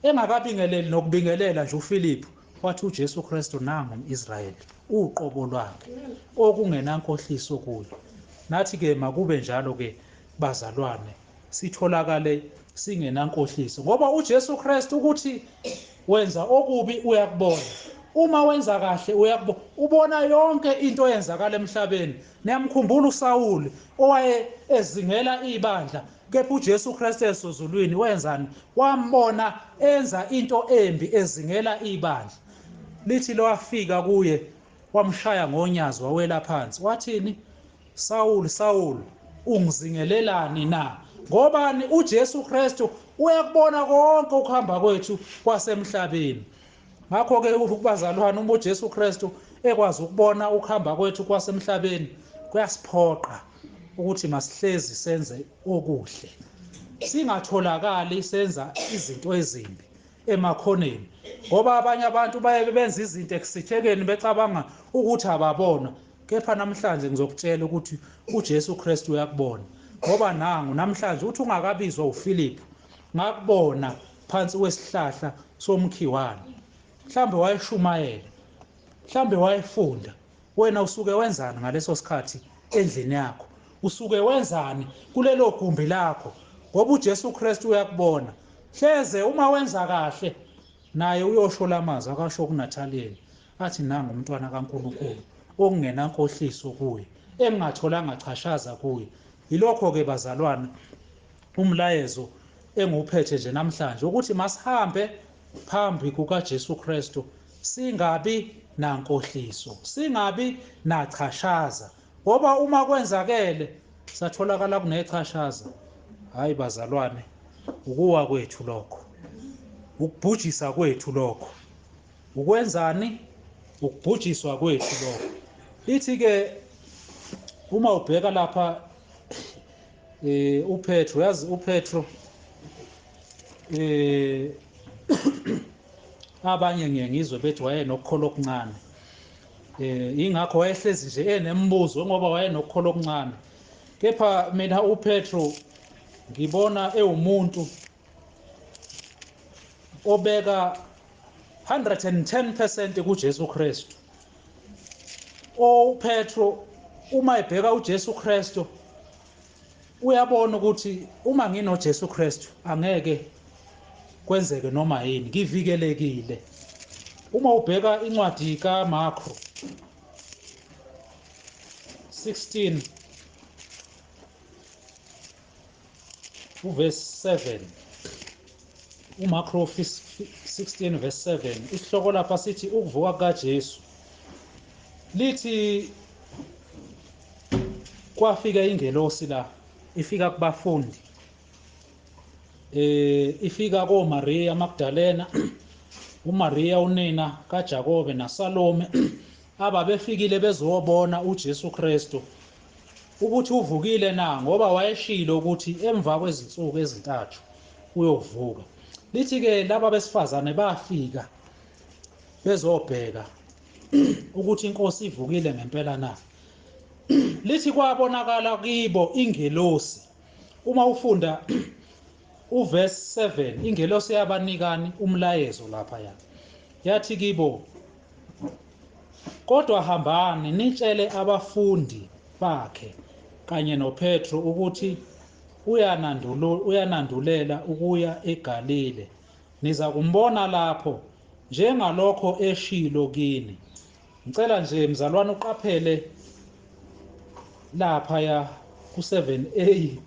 engakabingeleli nokubingelela nje uFiliphu, wathi uJesu Kristu nangu umIsrayeli uqobo lwakhe okungenankohliso kuye. Nathi ke makube njalo ke bazalwane, sitholakale singenankohliso, ngoba uJesu Kristu ukuthi wenza okubi uyakubona, uma wenza kahle uyakubona, ubona yonke into eyenzakala emhlabeni. Niyamkhumbula uSawuli owaye ezingela ibandla, kepha uJesu Kristu esezulwini wenzani? Wambona enza into embi ezingela ibandla. Lithi lo wafika kuye wamshaya ngonyazi wawela phansi, wathini? Sawuli, Sawuli, ungizingelelani na? Ngobani? uJesu Kristu uyakubona konke ukuhamba kwethu kwasemhlabeni. Ngakho ke ukubazalwane, uma uJesu Kristu ekwazi ukubona ukuhamba kwethu kwasemhlabeni, kuyasiphoqa ukuthi masihlezi senze okuhle, singatholakali senza izinto ezimbi emakhoneni, ngoba abanye abantu baye benza izinto ekusithekeni becabanga ukuthi ababona. Kepha namhlanje ngizokutshela ukuthi uJesu Kristu uyakubona, ngoba nangu namhlanje uthi ungakabizwa uFiliphu, ngakubona phansi kwesihlahla somkhiwane. Mhlambe wayeshumayela, mhlambe wayefunda, wena usuke wenzani ngaleso sikhathi endlini yakho? Usuke wenzani kulelo gumbi lakho? Ngoba uJesu Kristu uyakubona. Hleze uma wenza kahle naye uyosho lamazwi akasho kuNathaniyeli, athi nangu umntwana kaNkuluNkulu okungenankohliso kuye, engingatholanga chashaza kuye. Yilokho ke bazalwane umlayezo engiwuphethe nje namhlanje, ukuthi masihambe phambi kukaJesu Kristu, singabi nankohliso, singabi nachashaza, ngoba uma kwenzakele satholakala kunechashaza, hayi bazalwane, ukuwa kwethu lokho, ukubhujisa kwethu lokho, ukwenzani? Ukubhujiswa kwethu lokho. Lithi ke uma ubheka lapha uPetro, yazi uPetro abanye ngiye ngizwe bethi wayenokukholwa okuncane, ingakho wayehlezi nje enembuzo ngoba wayenokukholwa okuncane. Kepha mina uPetro ngibona ewumuntu obeka 110% kuJesu Kristu. uPetro uma ebheka uJesu Kristu uyabona ukuthi uma nginoJesu Kristu angeke kwenzeke noma yini, ngivikelekile. Uma ubheka incwadi kaMarko 16 uverse 7, uMarko 16 verse 7, isihloko lapha sithi ukuvuka kukaJesu. Lithi kwafika ingelosi la, ifika kubafundi, ifika koMaria Magdalena, uMaria unina kaJakobe naSalome, ababefikile bezobona uJesu Kristu ukuthi uvukile na, ngoba wayeshilo ukuthi emva kwezinsuku ezintathu uyovuka. Lithi ke laba besifazane bafika bezobheka ukuthi inkosi ivukile ngempela na. Lithi kwabonakala kibo ingelosi. Uma ufunda uverse 7, ingelosi yabanikani umlayezo lapha ya. Yathi kibo, kodwa hambani nitshele abafundi bakhe kanye noPetro ukuthi uyanandulela ukuya eGalile, niza kumbona lapho njengalokho eshilo kini. Ngicela nje mzalwane uqaphele lapha ya ku7a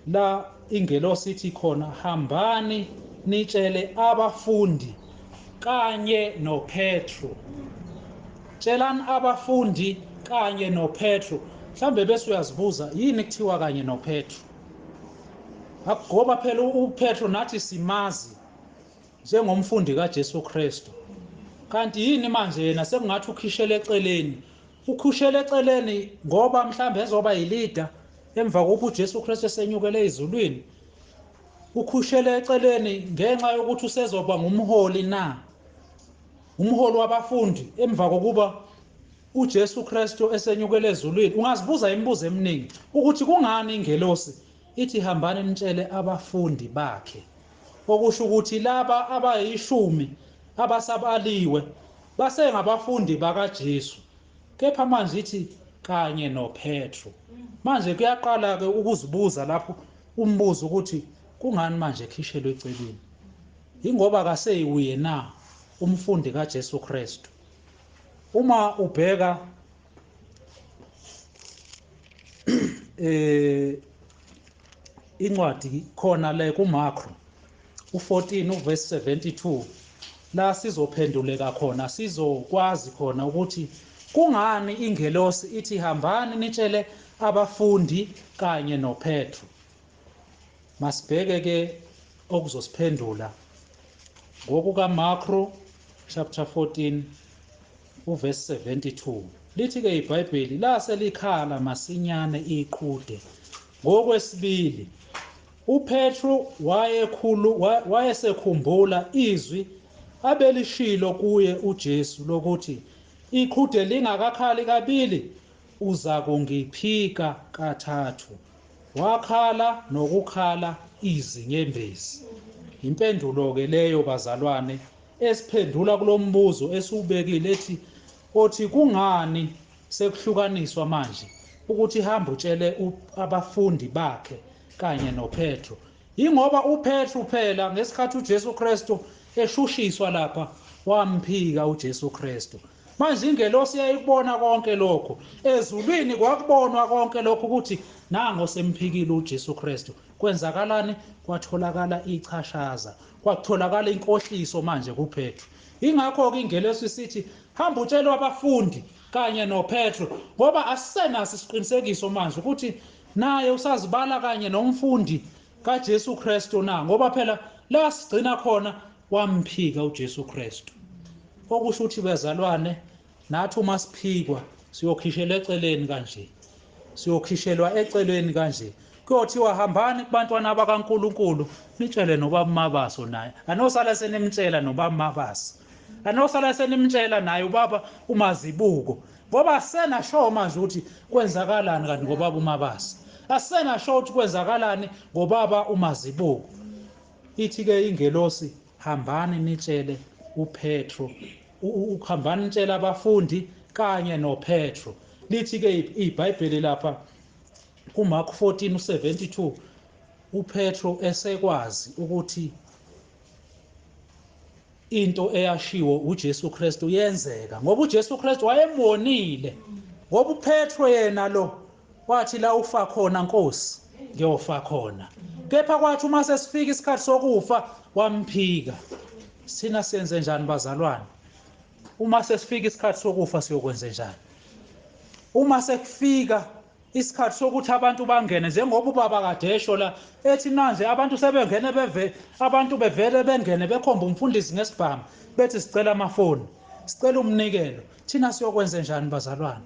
la ingelosi ithi khona hambani nitshele abafundi kanye noPetro. Tshelani abafundi kanye noPetro. Mhlambe bese uyazibuza yini kuthiwa kanye noPetro? Akugoba phela uPetro nathi simazi njengomfundi kaJesu Kristu. Kanti yini manje yena sekungathi ukhishele eceleni? Ukhushele eceleni ngoba mhlambe ezoba yilida emva kokuba uJesu Kristu esenyukele ezulwini. Ukhushele eceleni ngenxa yokuthi usezoba ngumholi na? Umholi wabafundi emva kokuba uJesu Kristu esenyukele ezulwini. Ungazibuza imibuzo eminingi ukuthi kungani ingelosi ithi hambani nitshele abafundi bakhe, okusho ukuthi laba abayishumi abasabaliwe basengabafundi bakaJesu, kepha manje ithi kanye noPetro. Manje kuyaqala ke ukuzibuza lapho umbuzo ukuthi kungani manje khishelwe eceleni? Ingoba akaseyiwuye na umfundi kaJesu Kristu? Uma ubheka incwadi khona le kuMarko u14 uverse 72 la sizophenduleka khona, sizokwazi khona ukuthi kungani ingelosi ithi hambani nitshele abafundi kanye noPetro. Masibheke ke okuzosiphendula ngokukaMarko chapter 14 uverse 72. Lithi ke iBhayibheli lase likhala masinyane iqhude. Ngokwesibili uPetro wayesekhumbula izwi abelishilo kuye uJesu lokuthi iqhude lingakakhali kabili uza kungiphika kathathu. Wakhala nokukhala izinyembezi. Impendulo ke leyo bazalwane esiphendula kulombuzo esiubekile ethi othi kungani sekuhlukaniswa manje ukuthi hamba utshele abafundi bakhe kanye noPetro. Ingoba uPetro phela ngesikhathi uJesu Kristu eshushiswa lapha wamphika uJesu Kristu. Manje ingelosi yayikubona konke lokho, ezulwini kwakubonwa konke lokho ukuthi nango semphikile uJesu Kristu. Kwenzakalani? Kwatholakala ichashaza, kwatholakala inkohliso manje kuPetro. Ingakho ke ingelosi isithi hamba utshele abafundi kanye noPetro, ngoba asisenaso isiqinisekiso manje ukuthi naye usazibala kanye nomfundi kaJesu Kristu na, ngoba phela la sigcina khona wamphika uJesu Kristu. Okusho ukuthi bazalwane nathi uma siphikwa siyokhishelwa eceleni kanje, siyokhishelwa eceleni kanje. Kuyothiwa hambani kubantwana bakaNkuluNkulu nitshele nobaba Mabaso naye. Anosala senimtshela nobaba Mabaso, anosala senimtshela naye ubaba uMazibuko, ngoba senasho manje ukuthi kwenzakalani kanti ngobaba uMabaso, asenasho ukuthi kwenzakalani ngobaba uMazibuko. Ithi ke ingelosi hambani nitshele uPetro, hambani nitshele abafundi Kanye noPetro. Lithi ke iBhayibheli lapha kuMark 14:72, uPetro esekwazi ukuthi into eyashiwo uJesu Kristu yenzeka, ngoba uJesu Kristu wayembonile. Ngoba uPetro yena lo wathi la ufa khona Nkosi ngiyofa khona, kepha kwathi uma sesifika isikhathi sokufa wamphika. Sina senze njani bazalwane? Uma sesifika isikhathi sokufa siyokwenze njani? Uma sekufika isikhathi sokuthi abantu bangene, njengoba ubaba kade esho la ethi manje abantu sebengene, beve abantu bevele bengene bekhomba umfundisi ngesibhamu bethi sicela amafoni, sicela umnikelo, thina siyokwenze njani bazalwane?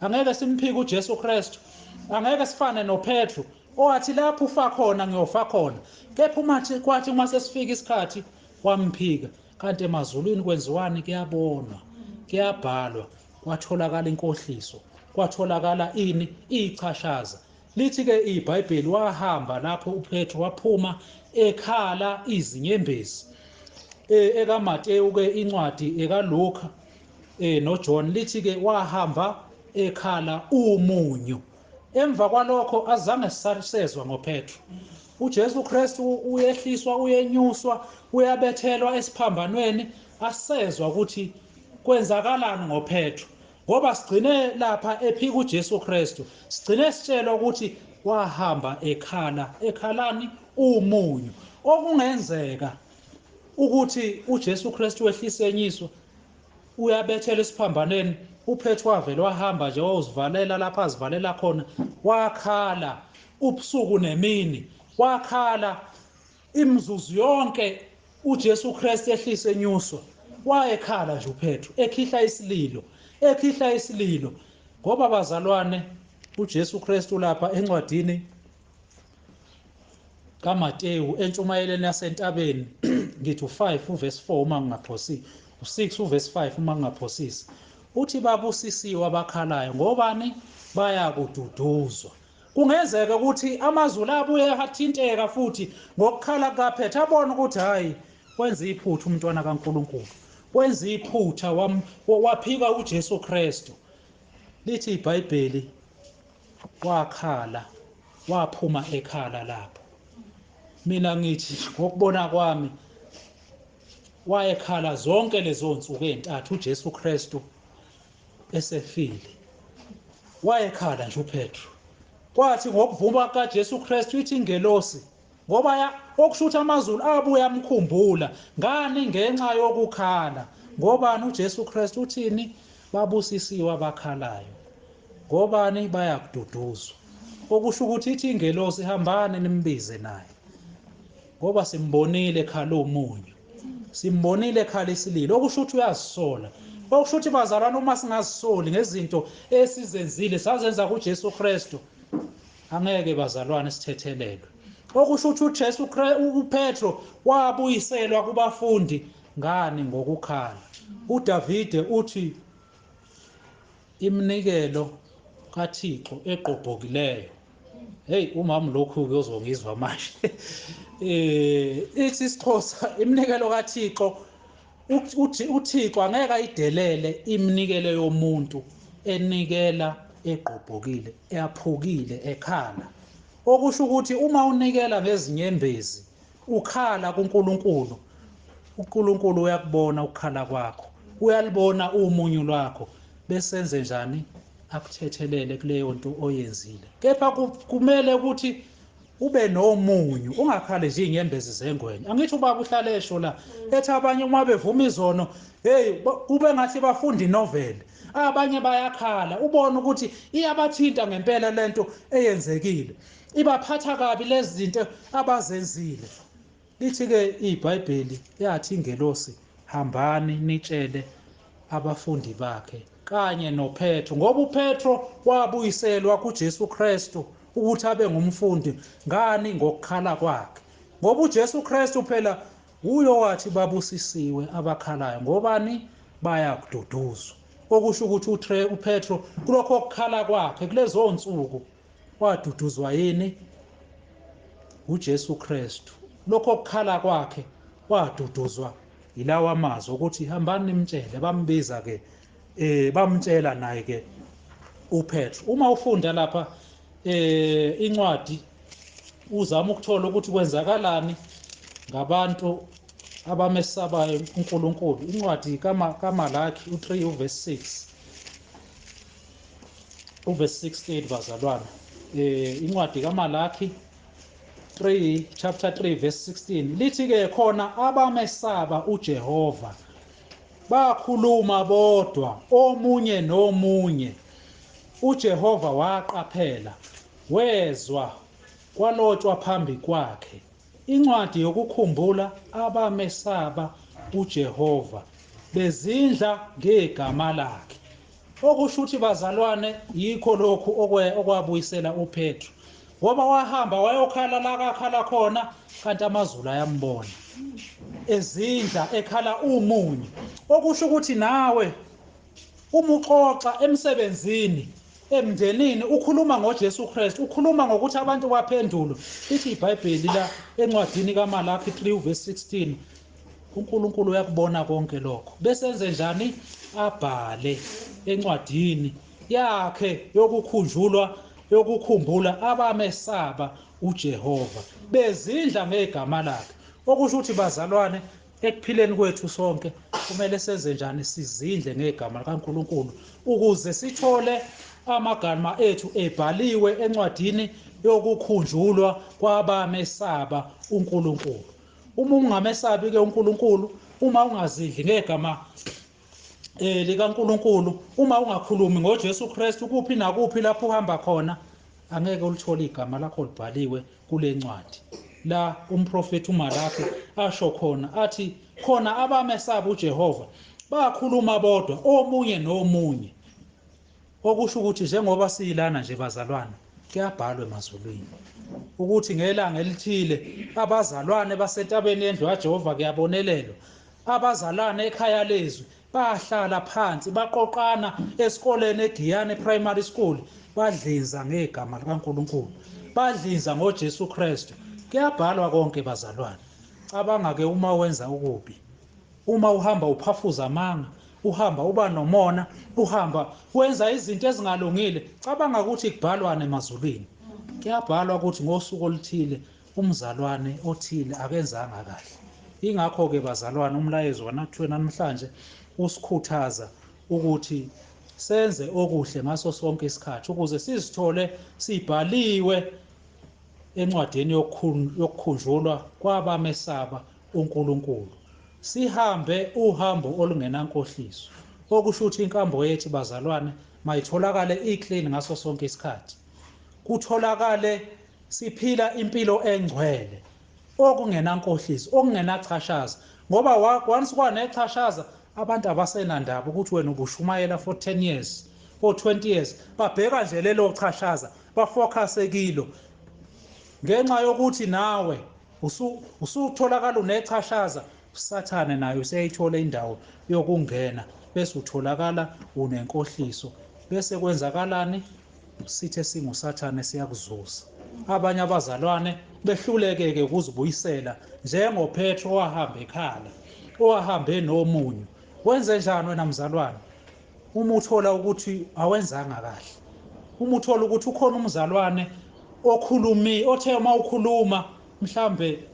Angeke simphike uJesu Kristu, angeke sifane noPetro owathi lapho ufa khona ngiyofa khona, kepha uma kwathi uma sesifika isikhathi wamphika. Kanti emazulwini kwenziwani? Kuyabonwa, kuyabhalwa, kwatholakala inkohliso, kwatholakala ini? Ichashaza. Lithi ke iBhayibheli wahamba lapho uPetro waphuma ekhala izinyembezi. EkaMateyu ke incwadi, ekaLuka noJohn, lithi ke wahamba ekhala umunyu. Emva kwalokho azange sisezwa ngoPetro. uJesu Kristu uyehliswa, uyenyuswa, uyabethelwa esiphambanweni, asezwa ukuthi kwenzakalani ngoPetro, ngoba sigcine lapha ephika uJesu Kristu, sigcine sitshelwa ukuthi wahamba ekhala, ekhalani umunyu. Okungenzeka ukuthi uJesu Kristu wehlisenyiswa, uyabethela esiphambanweni, uPetro wavele wahamba nje wawuzivalela lapha azivalela khona, wakhala ubusuku nemini, wakhala imizuzu yonke uJesu Kristu ehlise enyuswa, wayekhala nje uPetro ekhihla isililo, ekhihla isililo. Ngoba bazalwane uJesu Kristu lapha encwadini kaMateyu entshumayeleni yasentabeni, ngithi u5 uverse 4 uma ngingaphosisi, u6 uverse 5 uma ngingaphosisi, uthi babusisiwe abakhalayo ngobani? Bayakududuzwa. Kungenzeka ukuthi amazulu abuye athinteka futhi ngokukhala kukaPetro, abone ukuthi hayi wenza iphutha umntwana kaNkuluNkulu, wenza iphutha, waphika uJesu Kristu. Lithi iBhayibheli wakhala, waphuma ekhala lapho. Mina ngithi ngokubona kwami wayekhala zonke lezo nsuku ezintathu uJesu Kristu esefile, wayekhala nje uPetro. Kwathi ngokuvuma kaJesu Kristu ithi ingelosi, ngoba okusho ukuthi amazulu abuye amkhumbula ngani? Ngenxa yokukhala. Ngobani? uJesu Kristu uthini? Babusisiwe abakhalayo, ngobani? Bayakududuzwa. Okusho ukuthi ithi ingelosi hambani nimbize naye, ngoba simbonile ekhala umunyu, simbonile ekhala isililo. Okusho ukuthi uyazisola. Okusho ukuthi bazalwane uma singazisoli ngezinto esizenzile sazenza kuJesu Kristu, angeke bazalwane sithethelelwe. Okusho ukuthi uJesu uPetro wabuyiselwa kubafundi ngani? Ngokukhala. uDavide uthi iminikelo kaThixo eqobhokileyo, hey umama lokhu kuyozongizwa manje, ithi isiXhosa iminikelo kaThixo, uThixo angeke ayidelele iminikelo yomuntu enikela egqobhokile, eyaphukile, ekhala. Okusho ukuthi uma unikela ngezinyembezi ukhala kuNkulunkulu, uNkulunkulu uyakubona ukukhala kwakho, uyalibona umunyu lwakho, besenze njani? Akuthethelele kuleyo nto oyenzile. Kepha kumele ukuthi ube nomunyu, ungakhali nje inyembezi zengwenya. Angithi ubaba uhlale esho la ethi abanye uma bevuma izono, hey kube ngathi bafunda inoveli, abanye bayakhala, ubone ukuthi iyabathinta ngempela lento eyenzekile, ibaphatha kabi lezi zinto abazenzile. Lithi ke iBhayibheli yathi ingelosi hambani nitshele abafundi bakhe kanye noPetro, ngoba uPetro wabuyiselwa kuJesu Kristu ukuthi abe ngumfundi ngani? Ngokukhala kwakhe. Ngoba uJesu Kristu phela uyo wathi babusisiwe abakhalayo, ngobani? Bayakududuzwa. Okusho ukuthi uPetro kulokho kukhala kwakhe kulezo nsuku waduduzwa yini? uJesu Kristu. Lokho kukhala kwakhe waduduzwa yilawa amazwi ukuthi hambani nimtshele. Bambiza ke Bamtshela naye ke uPetro. Uma ufunda lapha incwadi uzama ukuthola ukuthi kwenzakalani ngabantu abamesabayo uNkulunkulu. Incwadi kaMalaki u3 uverse 6 uverse 16 bazalwana. Incwadi kaMalaki 3 chapter 3 verse 16 lithi ke khona abamesaba uJehova bakhuluma bodwa omunye nomunye, uJehova waqaphela wezwa kwalotshwa phambi kwakhe incwadi yokukhumbula abamesaba uJehova bezindla ngegama lakhe. Okusho ukuthi bazalwane yikho lokhu okwabuyisela uPetro, ngoba wahamba wayokhala la kakhala khona kanti amazulu ayambona ezindla ekhala umunye. Okusho ukuthi nawe uma uxoxa emsebenzini, emndenini, ukhuluma ngoJesu Kristu, ukhuluma ngokuthi abantu baphendulwe. Ithi iBhayibheli la encwadini kaMalaki 3 verse 16, uNkulunkulu uyakubona konke lokho. Bese enze njani? Abhale encwadini yakhe yokukhunjulwa, yokukhumbula abamesaba uJehova bezindla ngegama lakhe. Okusho ukuthi bazalwane ekuphileni kwethu sonke kumele senze njani? Sizindle ngegama likaNkulunkulu ukuze sithole amagama ethu ebhaliwe encwadini yokukhunjulwa kwabamesaba uNkulunkulu. Uma ungamesabi ke uNkulunkulu, uma ungazidli ngegama likaNkulunkulu, uma ungakhulumi ngoJesu Kristu kuphi nakuphi lapho uhamba khona, angeke ulithole igama lakho libhaliwe kule ncwadi. La umprofeti uMalaki asho khona athi khona abamesaba uJehova bakhuluma bodwa omunye nomunye. Okusho ukuthi njengoba siyilana nje bazalwane, kuyabhalwa emazulwini ukuthi ngelanga elithile abazalwane basentabeni yendlu kaJehova kuyabonelelwa, abazalwane ekhaya lezwi bahlala phansi baqoqana esikoleni eGiyane Primary School, badlinza ngegama likaNkulunkulu, badlinza ngoJesu Kristu. Kuyabhalwa konke bazalwane. Cabanga ke uma wenza okubi, uma uhamba uphafuza amanga, uhamba uba nomona, uhamba wenza izinto ezingalungile, cabanga ukuthi kubhalwane emazulwini. Kuyabhalwa ukuthi ngosuku oluthile umzalwane othile akenzanga kahle. Ingakho ke bazalwane umlayezo wanathwe namhlanje usikhuthaza ukuthi senze okuhle ngaso sonke isikhathi ukuze sizithole sibhaliwe encwadini yokukhunjulwa kwabamesaba uNkulunkulu. Sihambe uhambo olungenankohliso. Okusho ukuthi inkambo yethu bazalwane mayitholakale iclean ngaso sonke isikhathi, kutholakale siphila impilo engcwele okungenankohliso, okungenachashaza. Ngoba once kwanechashaza abantu abasenandaba ukuthi wena ubushumayela for 10 years or 20 years, babheka nje lelo chashaza, bafocuse kilo. Ngenxa yokuthi nawe usutholakala unechashaza, uSathane naye useyithola indawo yokungena, bese utholakala unenkohliso. Bese kwenzakalani? Sithe singuSathane siyakuzuza. Abanye abazalwane behluleke-ke ukuzibuyisela njengoPetro owahamba ekhala, owahambe nomunyu. Wenze njani wena mzalwane uma uthola ukuthi awenzanga kahle? Uma uthola ukuthi ukhona umzalwane okhulumi, othe uma ukhuluma mhlambe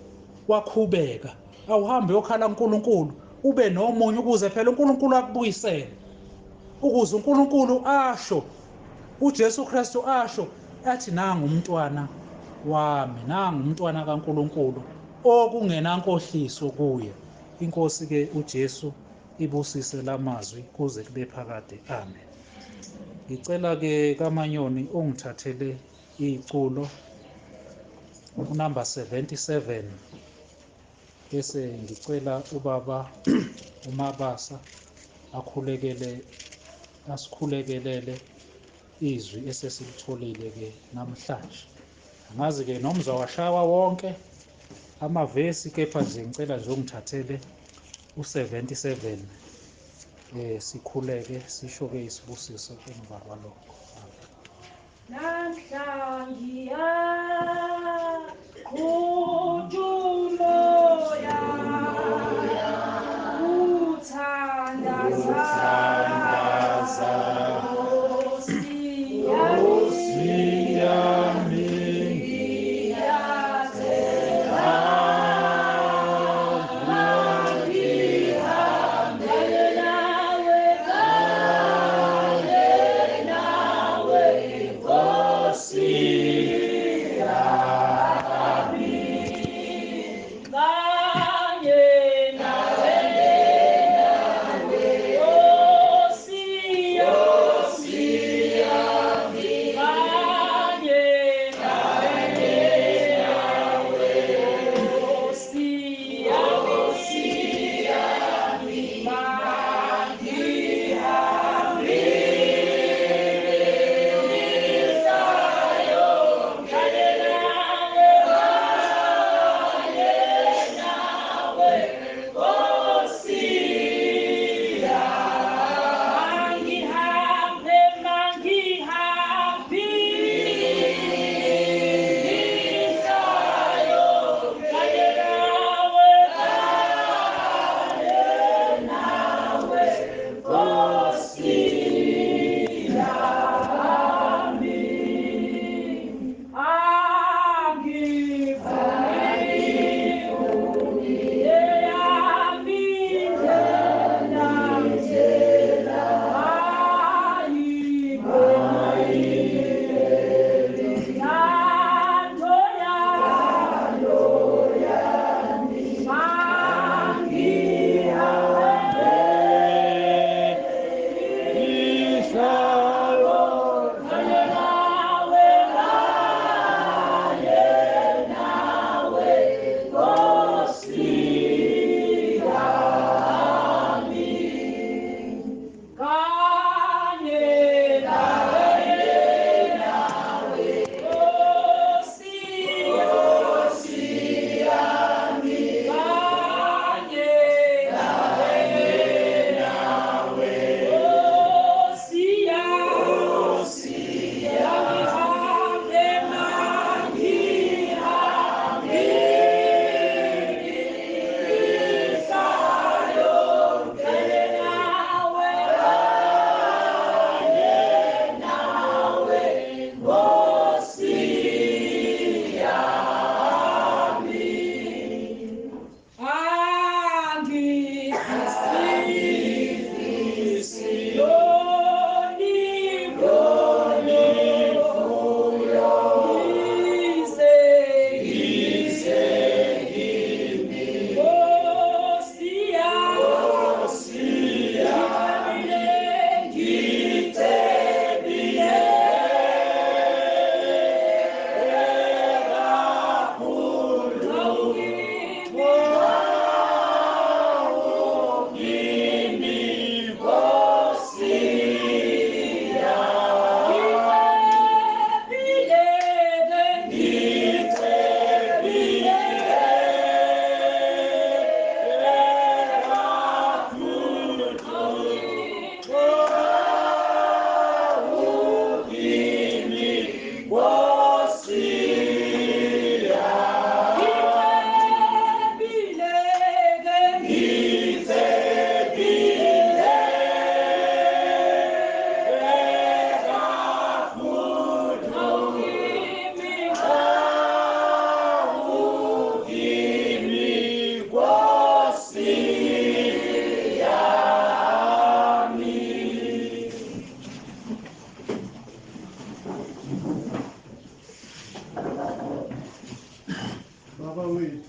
wakhubeka, awuhambe uyokhala uNkulunkulu, ube nomunye ukuze phela uNkulunkulu akubuyisele, ukuze uNkulunkulu asho, uJesu Kristu asho athi nangu umntwana wami, nangu umntwana kaNkulunkulu okungenankohliso kuye. Inkosi ke uJesu ibusise lamazwi kuze kube phakade. Amen. Ngicela ke kaManyoni ungithathele iculo unumber 77, bese ngicela ubaba uMabasa akhulekele, asikhulekelele izwi esesilitholile ke namhlanje. Angazi ke nomzwa washawa wonke amavesi, kepha nje ngicela nje ungithathele u77, sikhuleke sisho ke isibusiso emva kwalokho. Namhla ngiyaqhutsha umoya uthandaza.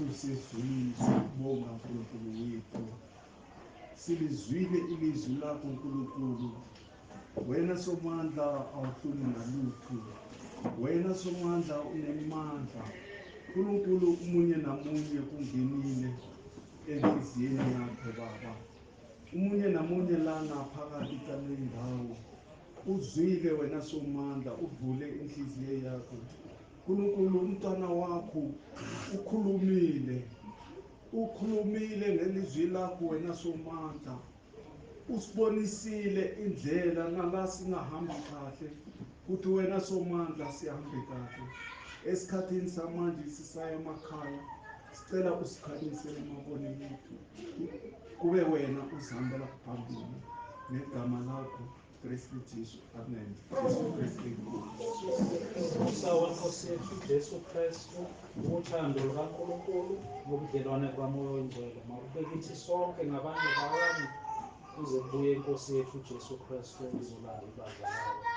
Wethu siyakubonga Nkulunkulu wethu. Silizwile ilizwi lakho Nkulunkulu. Wena Somandla awuhluli ngalutho. Wena Somandla unemandla. Nkulunkulu umunye namunye kungenile enhliziyweni yakhe Baba. Umunye namunye lana phakathi kale ndawo. Uzwile wena Somandla, uvule inhliziyo yakho. Nkulunkulu umntwana wakho ukhulumile. Ukhulumile ngelizwi lakho wena Somandla. Usibonisile indlela nala singahambi kahle. Kuthi wena Somandla sihambe kahle. Esikhathini samanje sisaya emakhaya. Sicela usikhanyisele amabone yethu. Kube wena uzihambela phambili ngegama lakho Kristu Jesu. Amen. Jesu Kristu inkosi. Umusa wenkosi yethu Jesu Kristu, uthando lukaNkulunkulu nobudlelwane bukaMoya oNgcwele makube kithi sonke ngabanye bawani kuze kubuye inkosi yethu Jesu Kristu izolanda ibandla layo.